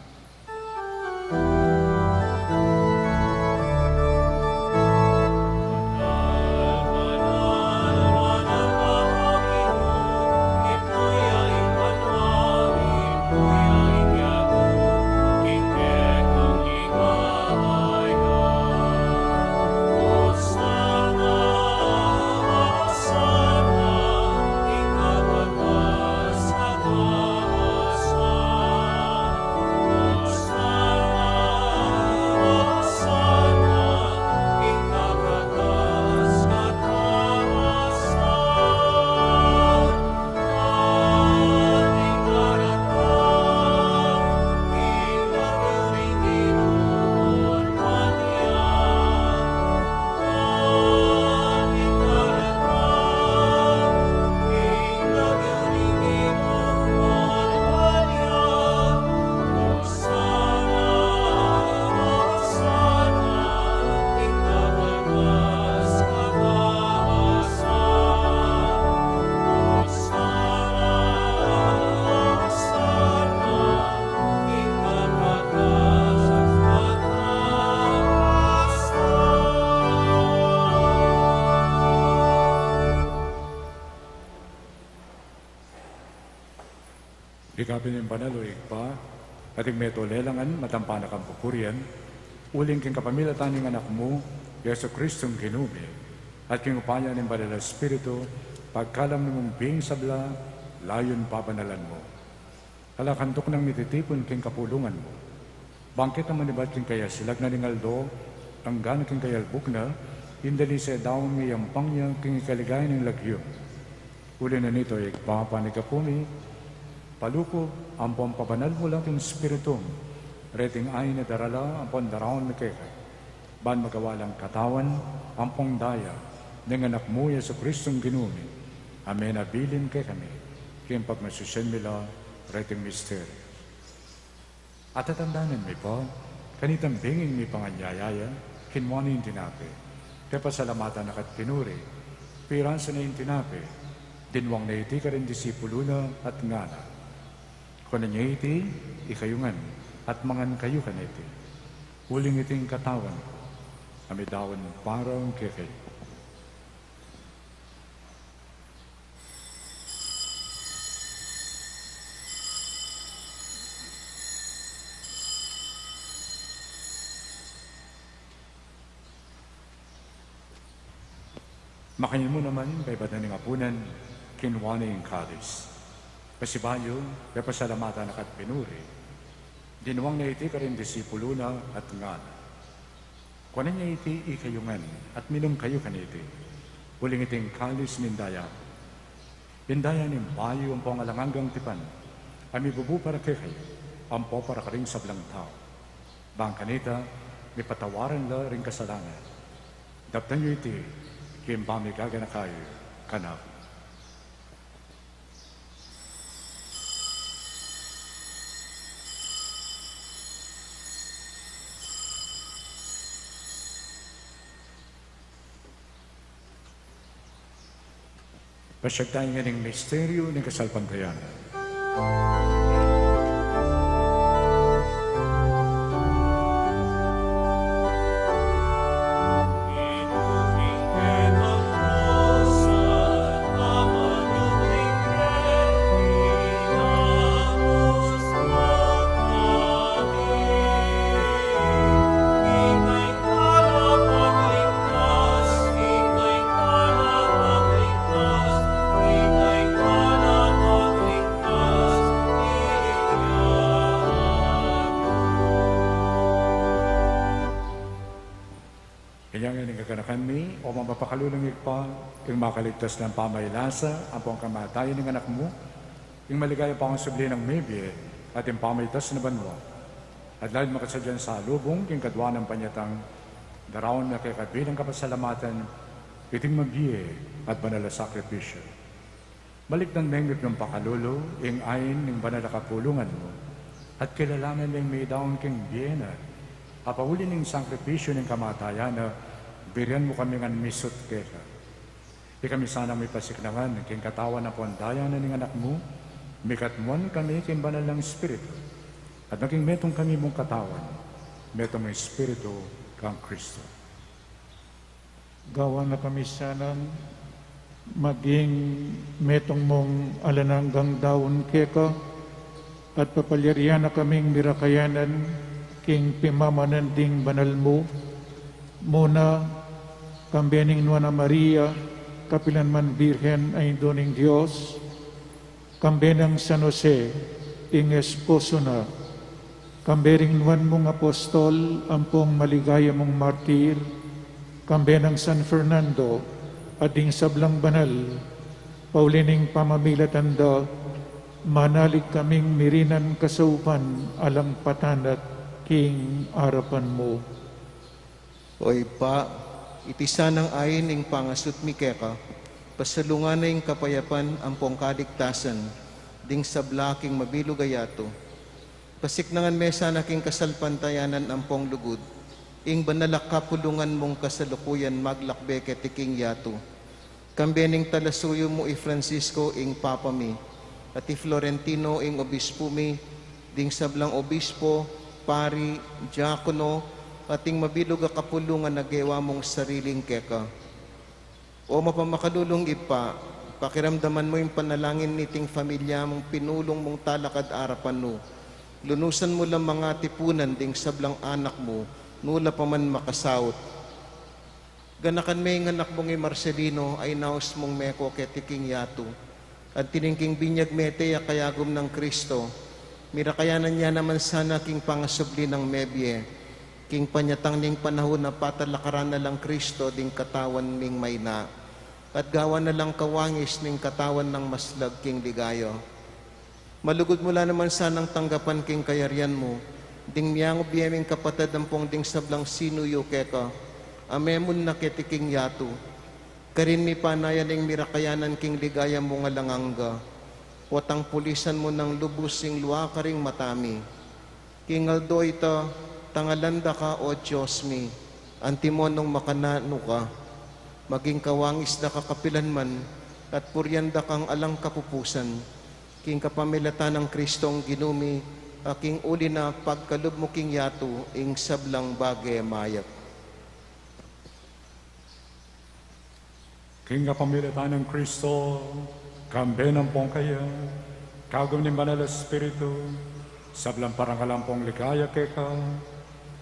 Ikabin ing banal, O Ibpa, at ing metung lelangan matampa na kang pupurian, uling king kapamilatan ning Anak mu, Jesu Kristong Ginu mi, at king upaya ning Banal a Espiritu, pagkalam mung bing sabla, layun pabanalan mu. Ala kang tuknang mititipun king kapulungan mu. Bang keta manibat king kayasilag na ning aldo, anggang king kayalbuk na, ing dalise daun miyampang ya king ikaligaya ning lagyu. Uli na nito, Ibpa, panyawad mi, palukub ampong pabanal mu la king Espiritu mu reting ain a darala ampong daraun mi keka, ban magawa lang katawan ampong daya ning Anak mu, Jesu Kristong Ginu mi, a menabilin kekami king pagmasusian mi la reting misteryu. At tatandanan mi pa, kanitang benging mipanganyaya ya, kinua ne ing tinape, pepasalamatan na ka't pinuri, pirasu ne ing tinape, dinwang ne iti karing disipulu na at ngana: Kunan ye iti, ikayu ngan, at mangan kayu kaniti, uling iti ing katawan ku, a midaun para kekayu. Makanyan mu naman, kaybat na ning apunan, kinua ne ing kalis. Pasibayu, pepasalamatan na ka't pinuri, dinwang ne iti karing disipulu na at ngana: Kunan ye iti, ikayu ngan, at minum kayu kaniti, uling iti ing kalis ning daya ku, ing daya ning bayu ampong alang anggang tipan, a Mibubu para kekayu, ampo para karing sablang tau. Bang kanita, mipatawaran la ring kasalanan. Daptan yu iti, king pamigaganaka yu kanaku. Pasyag tamu ngening misteryu ning kasalpantayanan. Inya ngeni ing kaganakan mi, o mapakalulung Ibpa, ing makaligtas nang pamailasa ampong kamatayan ning Anak mu, ing maligaya pangasubli nang mebie, at ing pamaitas na banua. At lagyu mung makasadyang salubung king kadua nang panyatang daraun na keka bilang kapasalamatan, iting mabie at banal a sakripisyu. Maligtan meng mipnung pakalulu ing ain ning banal a kapulungan mu, at kilalanan meng midaun king bie na, a pauli ning sakripisyu ning kamatayan na, birian mu kami ngan misut keka. Ikami sanang mipasiknangan king katawan ampong daya na ning Anak mu, mikatmuan kami king Banal a Espiritu, at maging metung kami mung katawan, metung Espiritu kang Kristo. Gawan na kami sanang maging metung mung alang anggang daun keka, at papalyarian na kaming mirakayanan king pimamanan ding banal mu, muna, kambe ning Nuan a Maria, kapilan man Birhen a Indu ning Dios, kambe nang San Jose, ing esposo na, kambe ring nuan mung apostol ampong maligaya mung martir, kambe nang San Fernando, at ding sablang banal, pauli ning pamamilatan da, manalig kaming mirinan kasaupan alang patanat king arapan mu. O Ibpa, iti sanang ain ning pangasut mi keka, pasalungan na ing kapayapan ampong kaligtasan ding sabla king mabilug a yatu. Pasiknangan me sana king kasalpantayanan ampong lugud ing banal a kapulungan mung kasalukuyan maglakbe keti king yatu. Kambe ning talasuyu mu i Francisco ing Papa mi, at i Florentino ing obispu mi, ding sablang obispo, pari, diakono, at ing mabilug a kapulungan a gewa mung sariling keka. O mapamakalulung Ibpa, pakiramdaman mu ing panalangin niting familia mung pinulung mung talakad arapan nu. Lunusan mu lang mangatipunan ding sablang anak mu, nu la pa man makasaut. Ganakan me ing anak mung i Marcelino a inaus mung meko keti king yatu. Anti ning king binyag mete ya kayagum nang Kristo, mirakayanan ya naman sana king pangasubli nang mebie, king panyatang ning panahun a patalakaran na lang Kristo ding katawan ming maina, at gawan na lang kawangis ning katawan nang maslag king ligaya. Malugud mu la naman sanang tanggapan king kayarian mu ding miangu bie ming kapatad ampong ding sablang sinuyu keka a memun na keti king yatu. Karin mi panayan ing mirakayanan king ligaya mung alang angga. Potang pulisan mu nang lubus ing lua karing mata mi. King aldo ita, tangalan da ka, O Dios mi, antimo nung makananu ka. Maging kawangis da ka kapilan man, at purian da kang alang kapupusan. King kapamilatan nang Kristong Ginu mi, a king uli na pagkalub mu king yatu ing sablang bage mayap. King kapamilatan nang Kristo, kambe nang pongkaya, kagum ning Banal a Espiritu, sablang parangal ampong ligaya keka,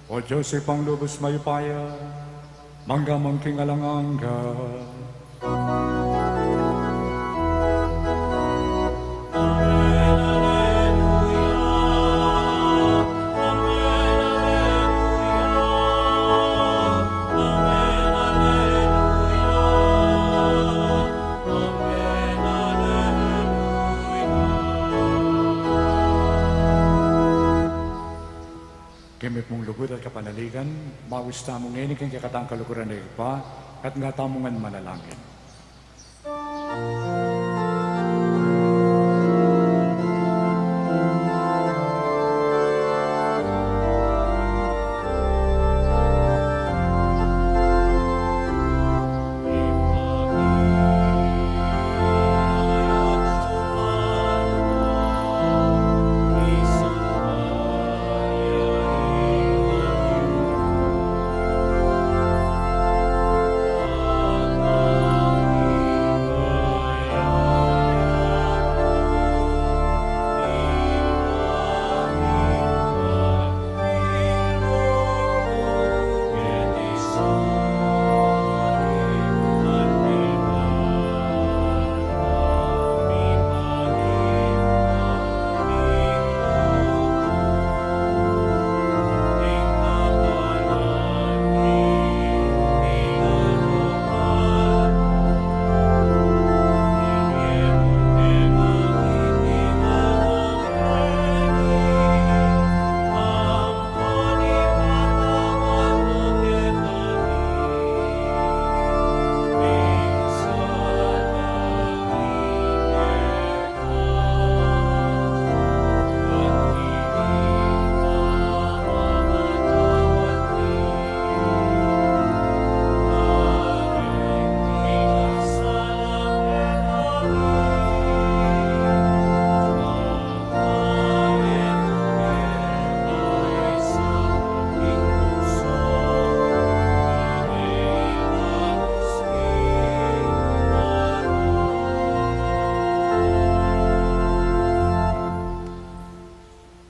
O Dios Ibpang lubus mayupaya, mangga man king alang angga. King mipnung lugud at kapanaligan, maus tamu ngeni king kekatang kaluguran a Ibpa, at nga tamu ngan manalangin.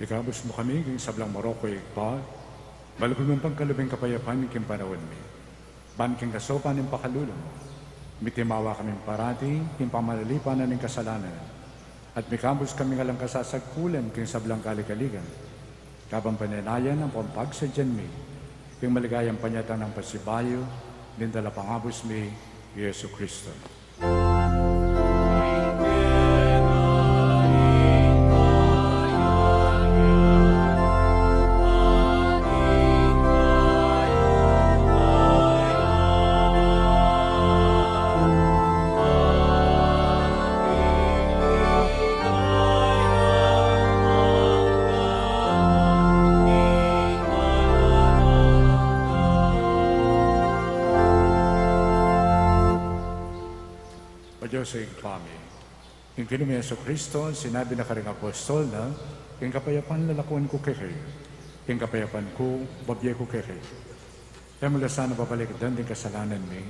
Ikabus mu kami king sablang marok, O Ibpa, malugud mung pagkalub ing kapayapan king panaun mi. Ban king kasaupan ning pakalulu mu, mitimawa kaming parati king pamanalipan na ning kasalanan, at mikabus kaming alang kasasagkulan king sablang kaligaligan, kabang panenayan ampong pagsadyan mi king maligayang panyatang nang pasibayu ning Talapangabus mi, Jesucristo. O Dios, Ibpa mi, king Ginu ming Jesucristo, sinabi na karing apostol na, "King kapayapan lalakwan ku kekayu, king kapayapan ku bibie ku kekayu." E mu la sana babalikdan ding kasalanan mi,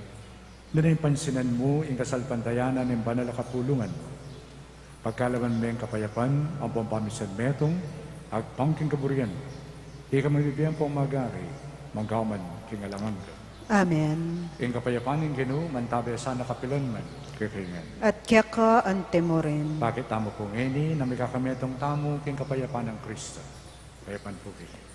nune pansinan mu ing kasalpantayanan ning banal a kapulungan mu. Pagkalub mu ing kapayapan ampong pamisan metung, agpang king kaburian mu. Ika mabibie ampong magari, mangga man king alang angga. Amen. Ing kapayapan ning Ginu mantabe sana kapilan man kekayu ngan. At keka antimurin. Pakit tamu pu ngeni na mikakametung tamu king kapayapan nang Kristo. Kapayapan pu kekayu.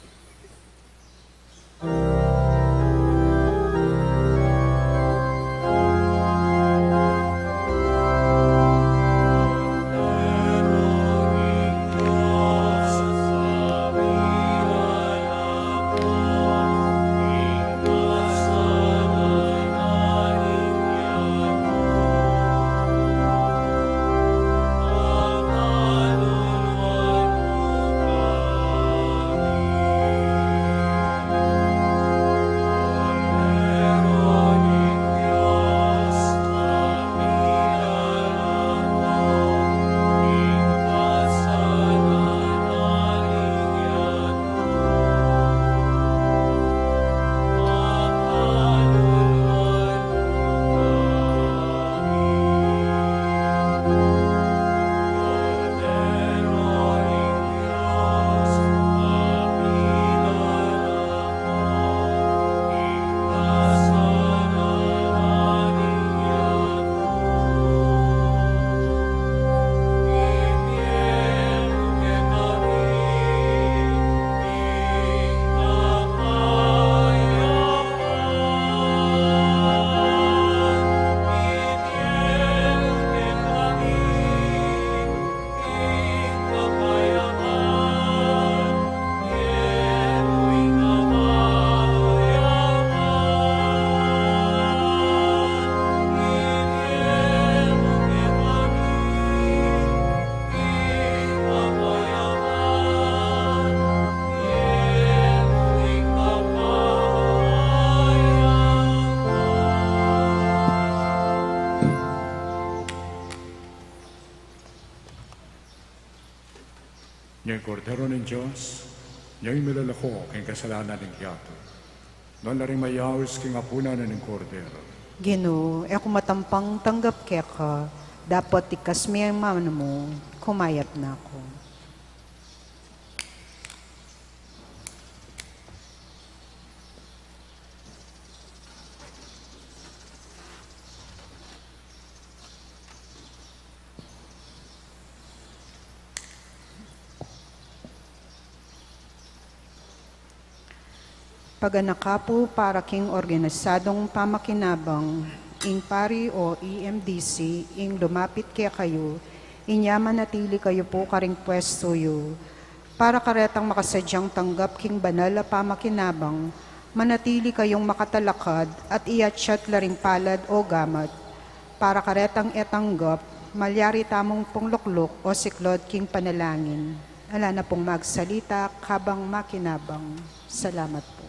Dios, nia ing milalako king kasalanan ning yatu. Nuan la ring mayaus king apunan ning Kordero. Ginu, e ku matampang tanggap keka, dapot ikasmu ing manu mu, kumayap na ku. Paganaka pu para king organisadung pamakinabang, ing pari o E M D C ing lumapit kekayu, inya manatili kayu pu karing pwestu yu, para karetang makasadyang tanggap king banal a pamakinabang, manatili kayung makatalakad at iatsat la ring palad o gamat, para karetang e tanggap, malyari tamung punglukluk o siklod king panalangin. Ala na pung magsalita kabang makinabang. Salamat po.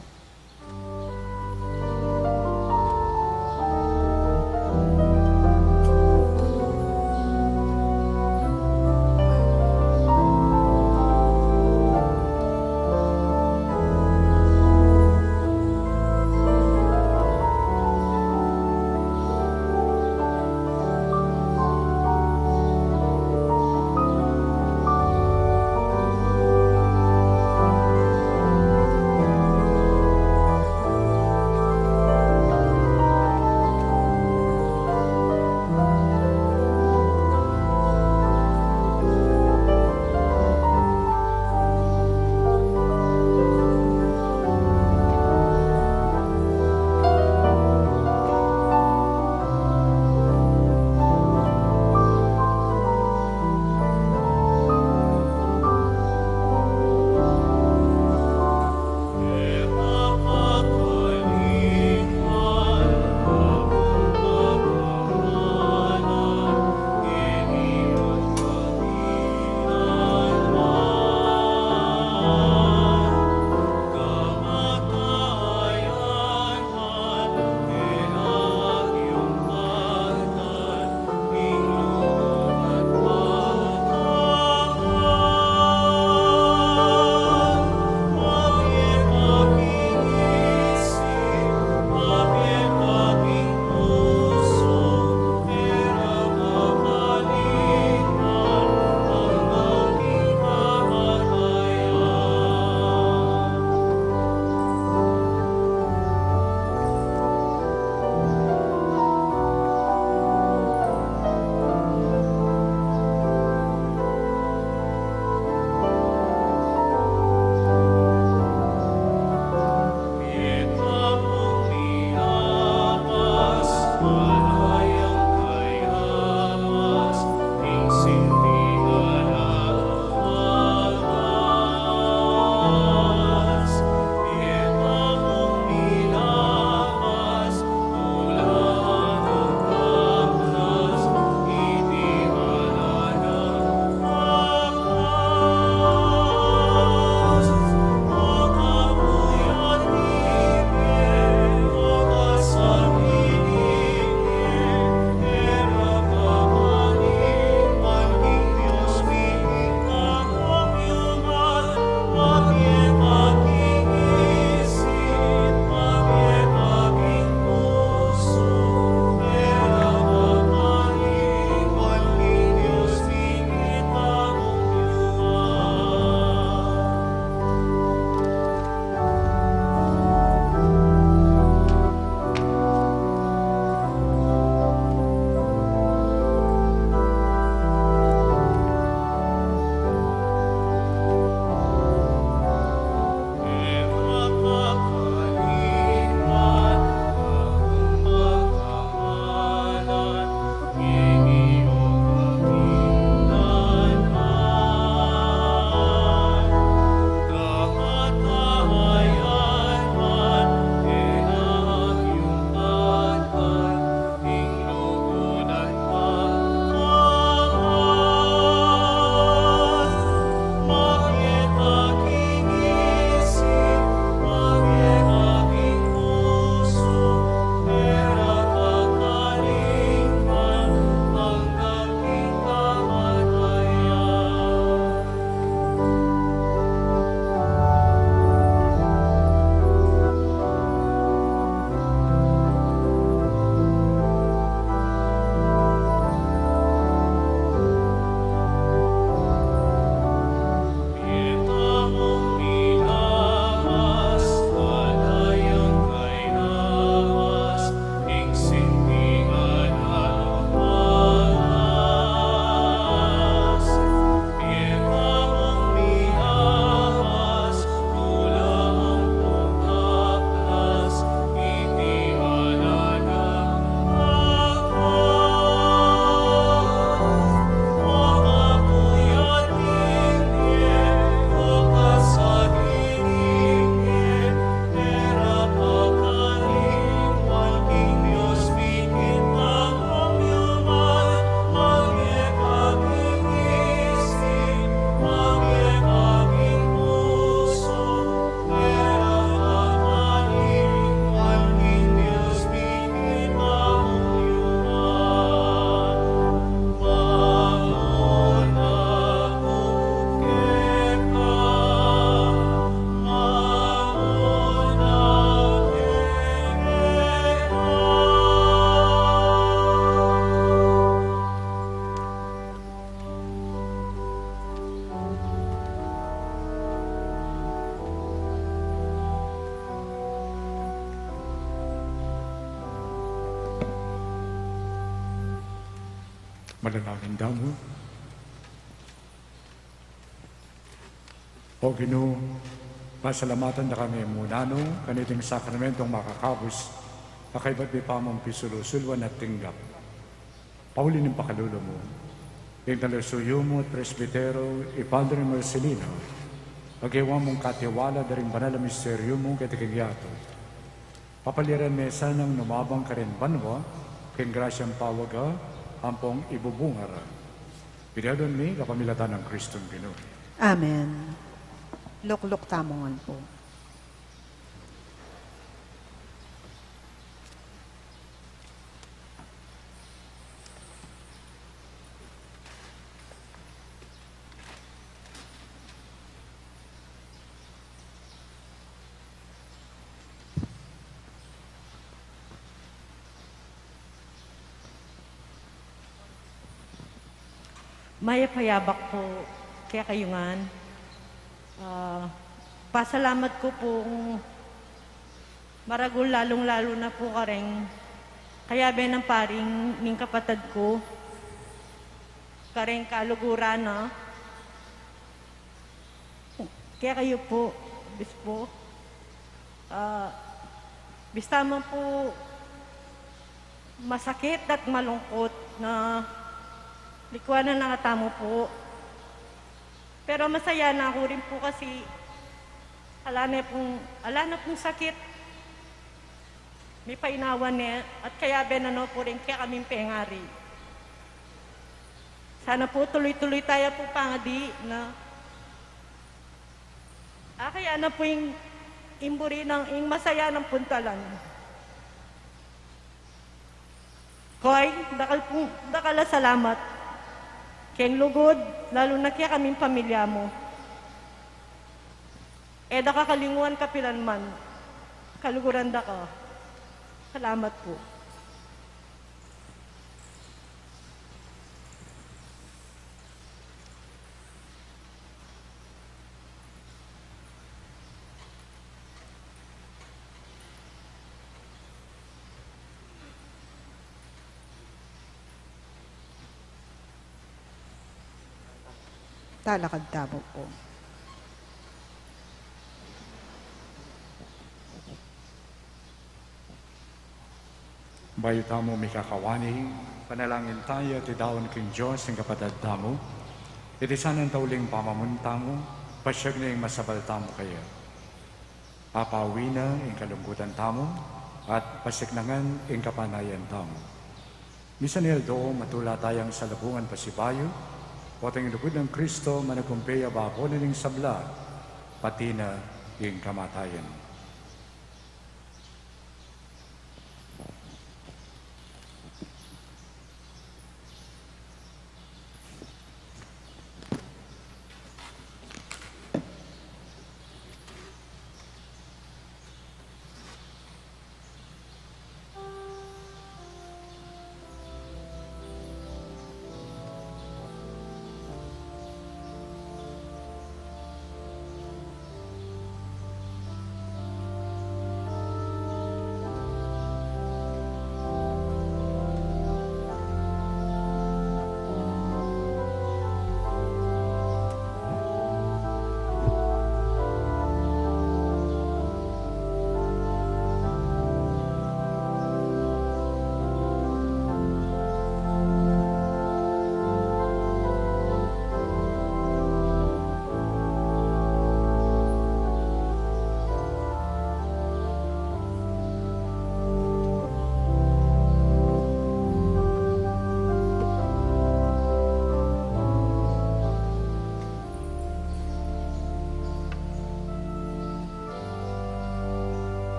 Manalangin tamu. O Ginu, pasalamatan da kami mu nanu kaniting sakramentong makakabus, a kaybat mi pa mung pisulu-suluan at tinggap. Pauli ning pakalulu mu, ing talusuyu mu at presbitero, i Padre Marcelino, a gewa mung katiwala da ring banal a misteryu mu keti king yatu. Papaliran me sanang numabang karin banua, king grasyang pawaga, ampong ibubunga ra. Iti adwan mi kapamilatan nang Kristong Ginu. Amen. Lukluk tamu ngan pu. Mayap a yabak pu kekayu ngan. Ah, pasalamat ku pung maragul, lalung-lalu na pu kareng kayabe nang pari ning kapatad ku, kareng kaluguran na. Kekayu pu, Bispu, ah, bista man pu masakit at malungkut na likuanan na katamu pu. Pero masaya na ku rin pu kasi ala na pung, ala na pung sakit. Mipainawa ne, at kayabe na no pu rin kekaming pengari. Sana pu tuloy-tuloy taya pu pangadi na. Ah, kaya na pu ing, ing buri nang, ing masaya nang puntalan. Koy, dakal pu, dakal a salamat. Keng lugud, lalu na kekaming pamilya mu. E da ka kalinguan kapilan man. Kaluguran da ka. Salamat pu. Talakad tamu pu. Bayu tamu mikakawani, panalangin taya at idaun king Dios ing kapatad tamu. Iti sanang tauling pamamunta mu, pasiag na ing masabal tamu kaya. Papawi na ing kalungkutan tamu, at pasiag na ngan ing kapanayan tamu. Misan i aldo, matula tayang salubungan pasibayu, potang ing lugud nang Kristo managumpe ya babo na ning sabla, pati na ing kamatayan.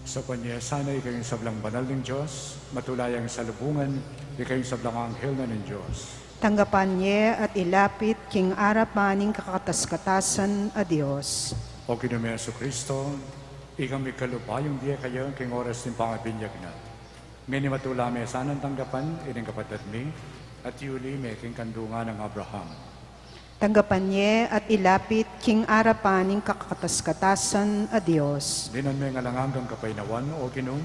Saupan ye sana ikayung sablang banal ning Dios, matula yang salubungan ikayung sablang anghel na ning Dios. Tanggapan ye at ilapit king arapan ning kakatas-katasan a Dios. O Ginu mi Jesucristo, ikang migkalub-ayung bie kaya king oras ning pangabinyag na. Ngeni matula me sanang tanggapan ining kapatad mi, at yuli me king kandungan nang Abraham. Tanggapan ye at ilapit king arapan ning kakatas-katasan a Dios. Dinan me ing alang anggang kapaynawan, O Ginu,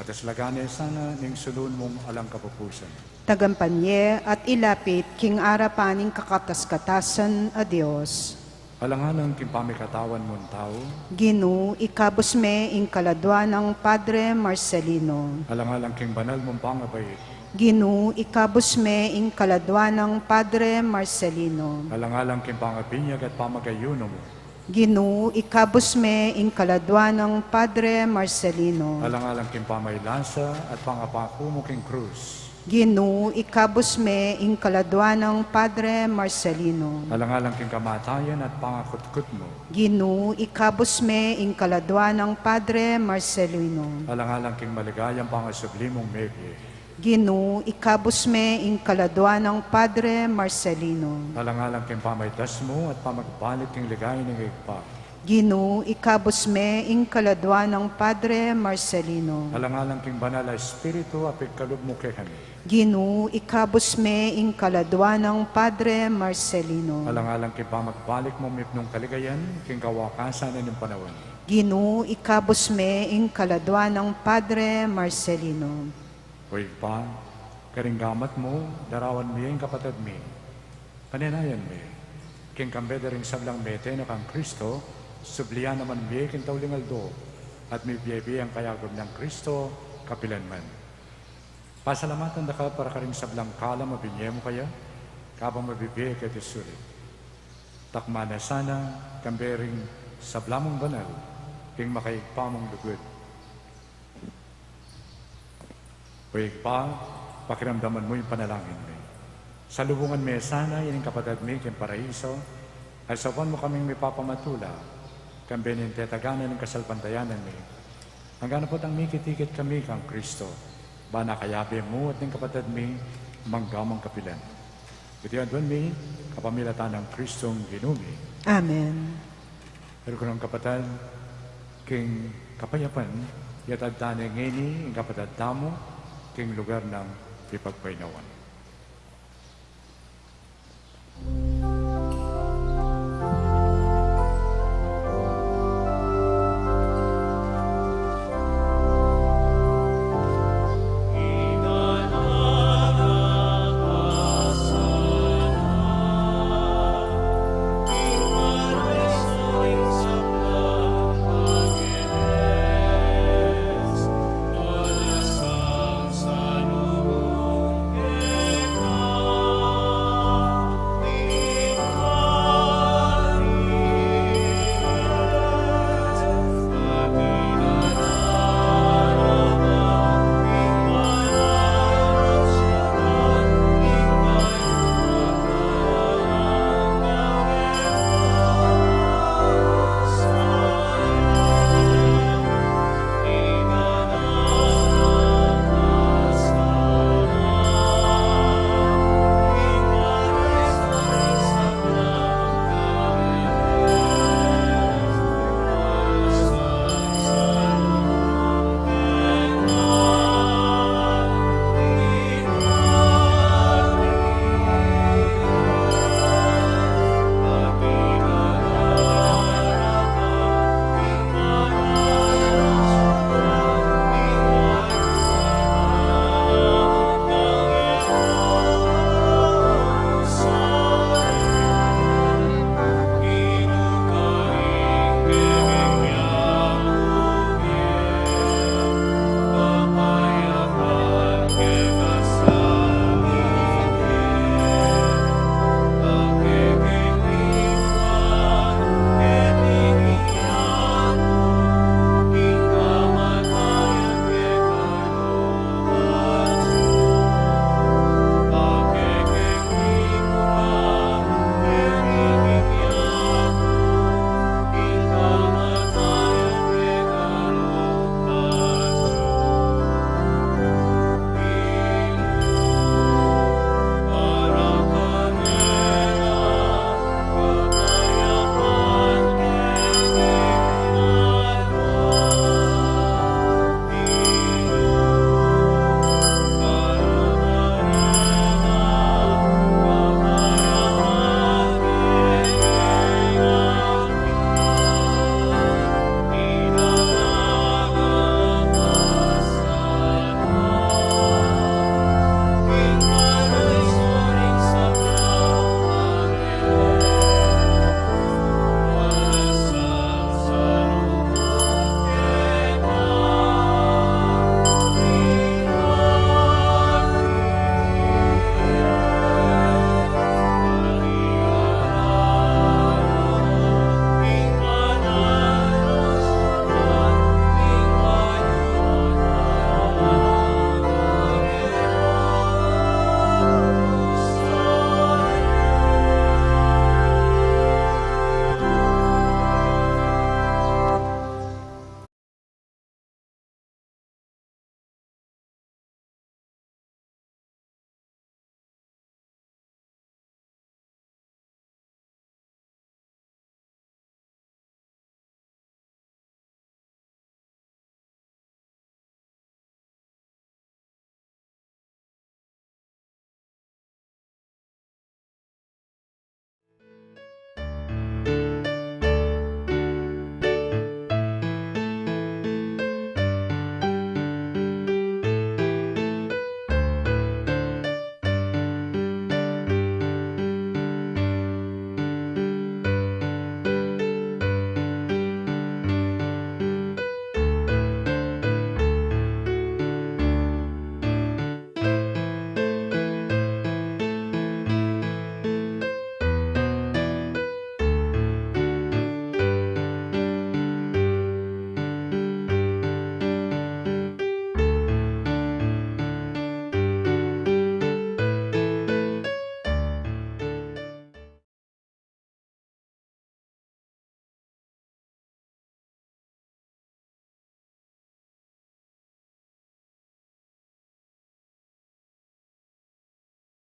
at aslagan ne sana ning sunun mung alang kapupusan. Tanggapan ye at ilapit king arapan ning kakatas-katasan a Dios. Alang-alang king pamikatawan mung tau. Ginu, ikabus me ing kaladua nang Padre Marcelino. Alang-alang king banal mung pangabait. Ginu, ikabus me ing kaladua nang Padre Marcelino. Alang-alang king pangabinyag at pamagayuno mu. Ginu, ikabus me ing kaladua nang Padre Marcelino. Alang-alang king pamaylasa at pangapaku mu king krus. Ginu, ikabus me ing kaladua nang Padre Marcelino. Alang-alang king kamatayan at pangakutkut mu. Ginu, ikabus me ing kaladua nang Padre Marcelino. Alang-alang king maligayang pangasubli mung mebie. Ginu, ikabus me ing kaladua nang Padre Marcelino. Alang-alang king pamaitas mu at pamagbalik king ligaya ning Ibpa. Ginu, ikabus me ing kaladua nang Padre Marcelino. Alang-alang king Banal a Espiritu a pigkalub mu kekami. Ginu, ikabus me ing kaladua nang Padre Marcelino. Alang-alang king pamagbalik mung mipnung kaligayan king kawakasan na ning panaun. Ginu, ikabus me ing kaladua nang Padre Marcelino. O Ibpa, karing gamat mu, darawan mu ya ing kapatad mi. Panenayan mi, king kambe da ring sablang mete na kang Kristo, sublian naman mi king tauling aldo, at mibie-bie yang kayagum nang Kristo kapilan man. Pasalamatan da ka para karing sablang kalam a binye mu kaya, kabang mabibie keti sulit. Takma na sana, kambe ring sabla mung banal, king makaibpa mung lugud. O Ibpa, pakiramdaman mu ing panalangin mi. Salubungan me sana ining kapatad mi king paraiso, at saupan mu kaming mipapamatula, kambe ning tetaganan ning kasalpantayanan mi. Anggang potang mikit-ikit kami kang Kristo, ban kayabe mu at ning kapatad mi, mangga mang kapilan. Iti aduan mi, kapamilatan nang Kristong Ginu mi. Amen. Pero kunang kapatad, king kapayapan, yatad ta ne ngeni ing kapatad tamu, king lugar nang pipagpaynawan.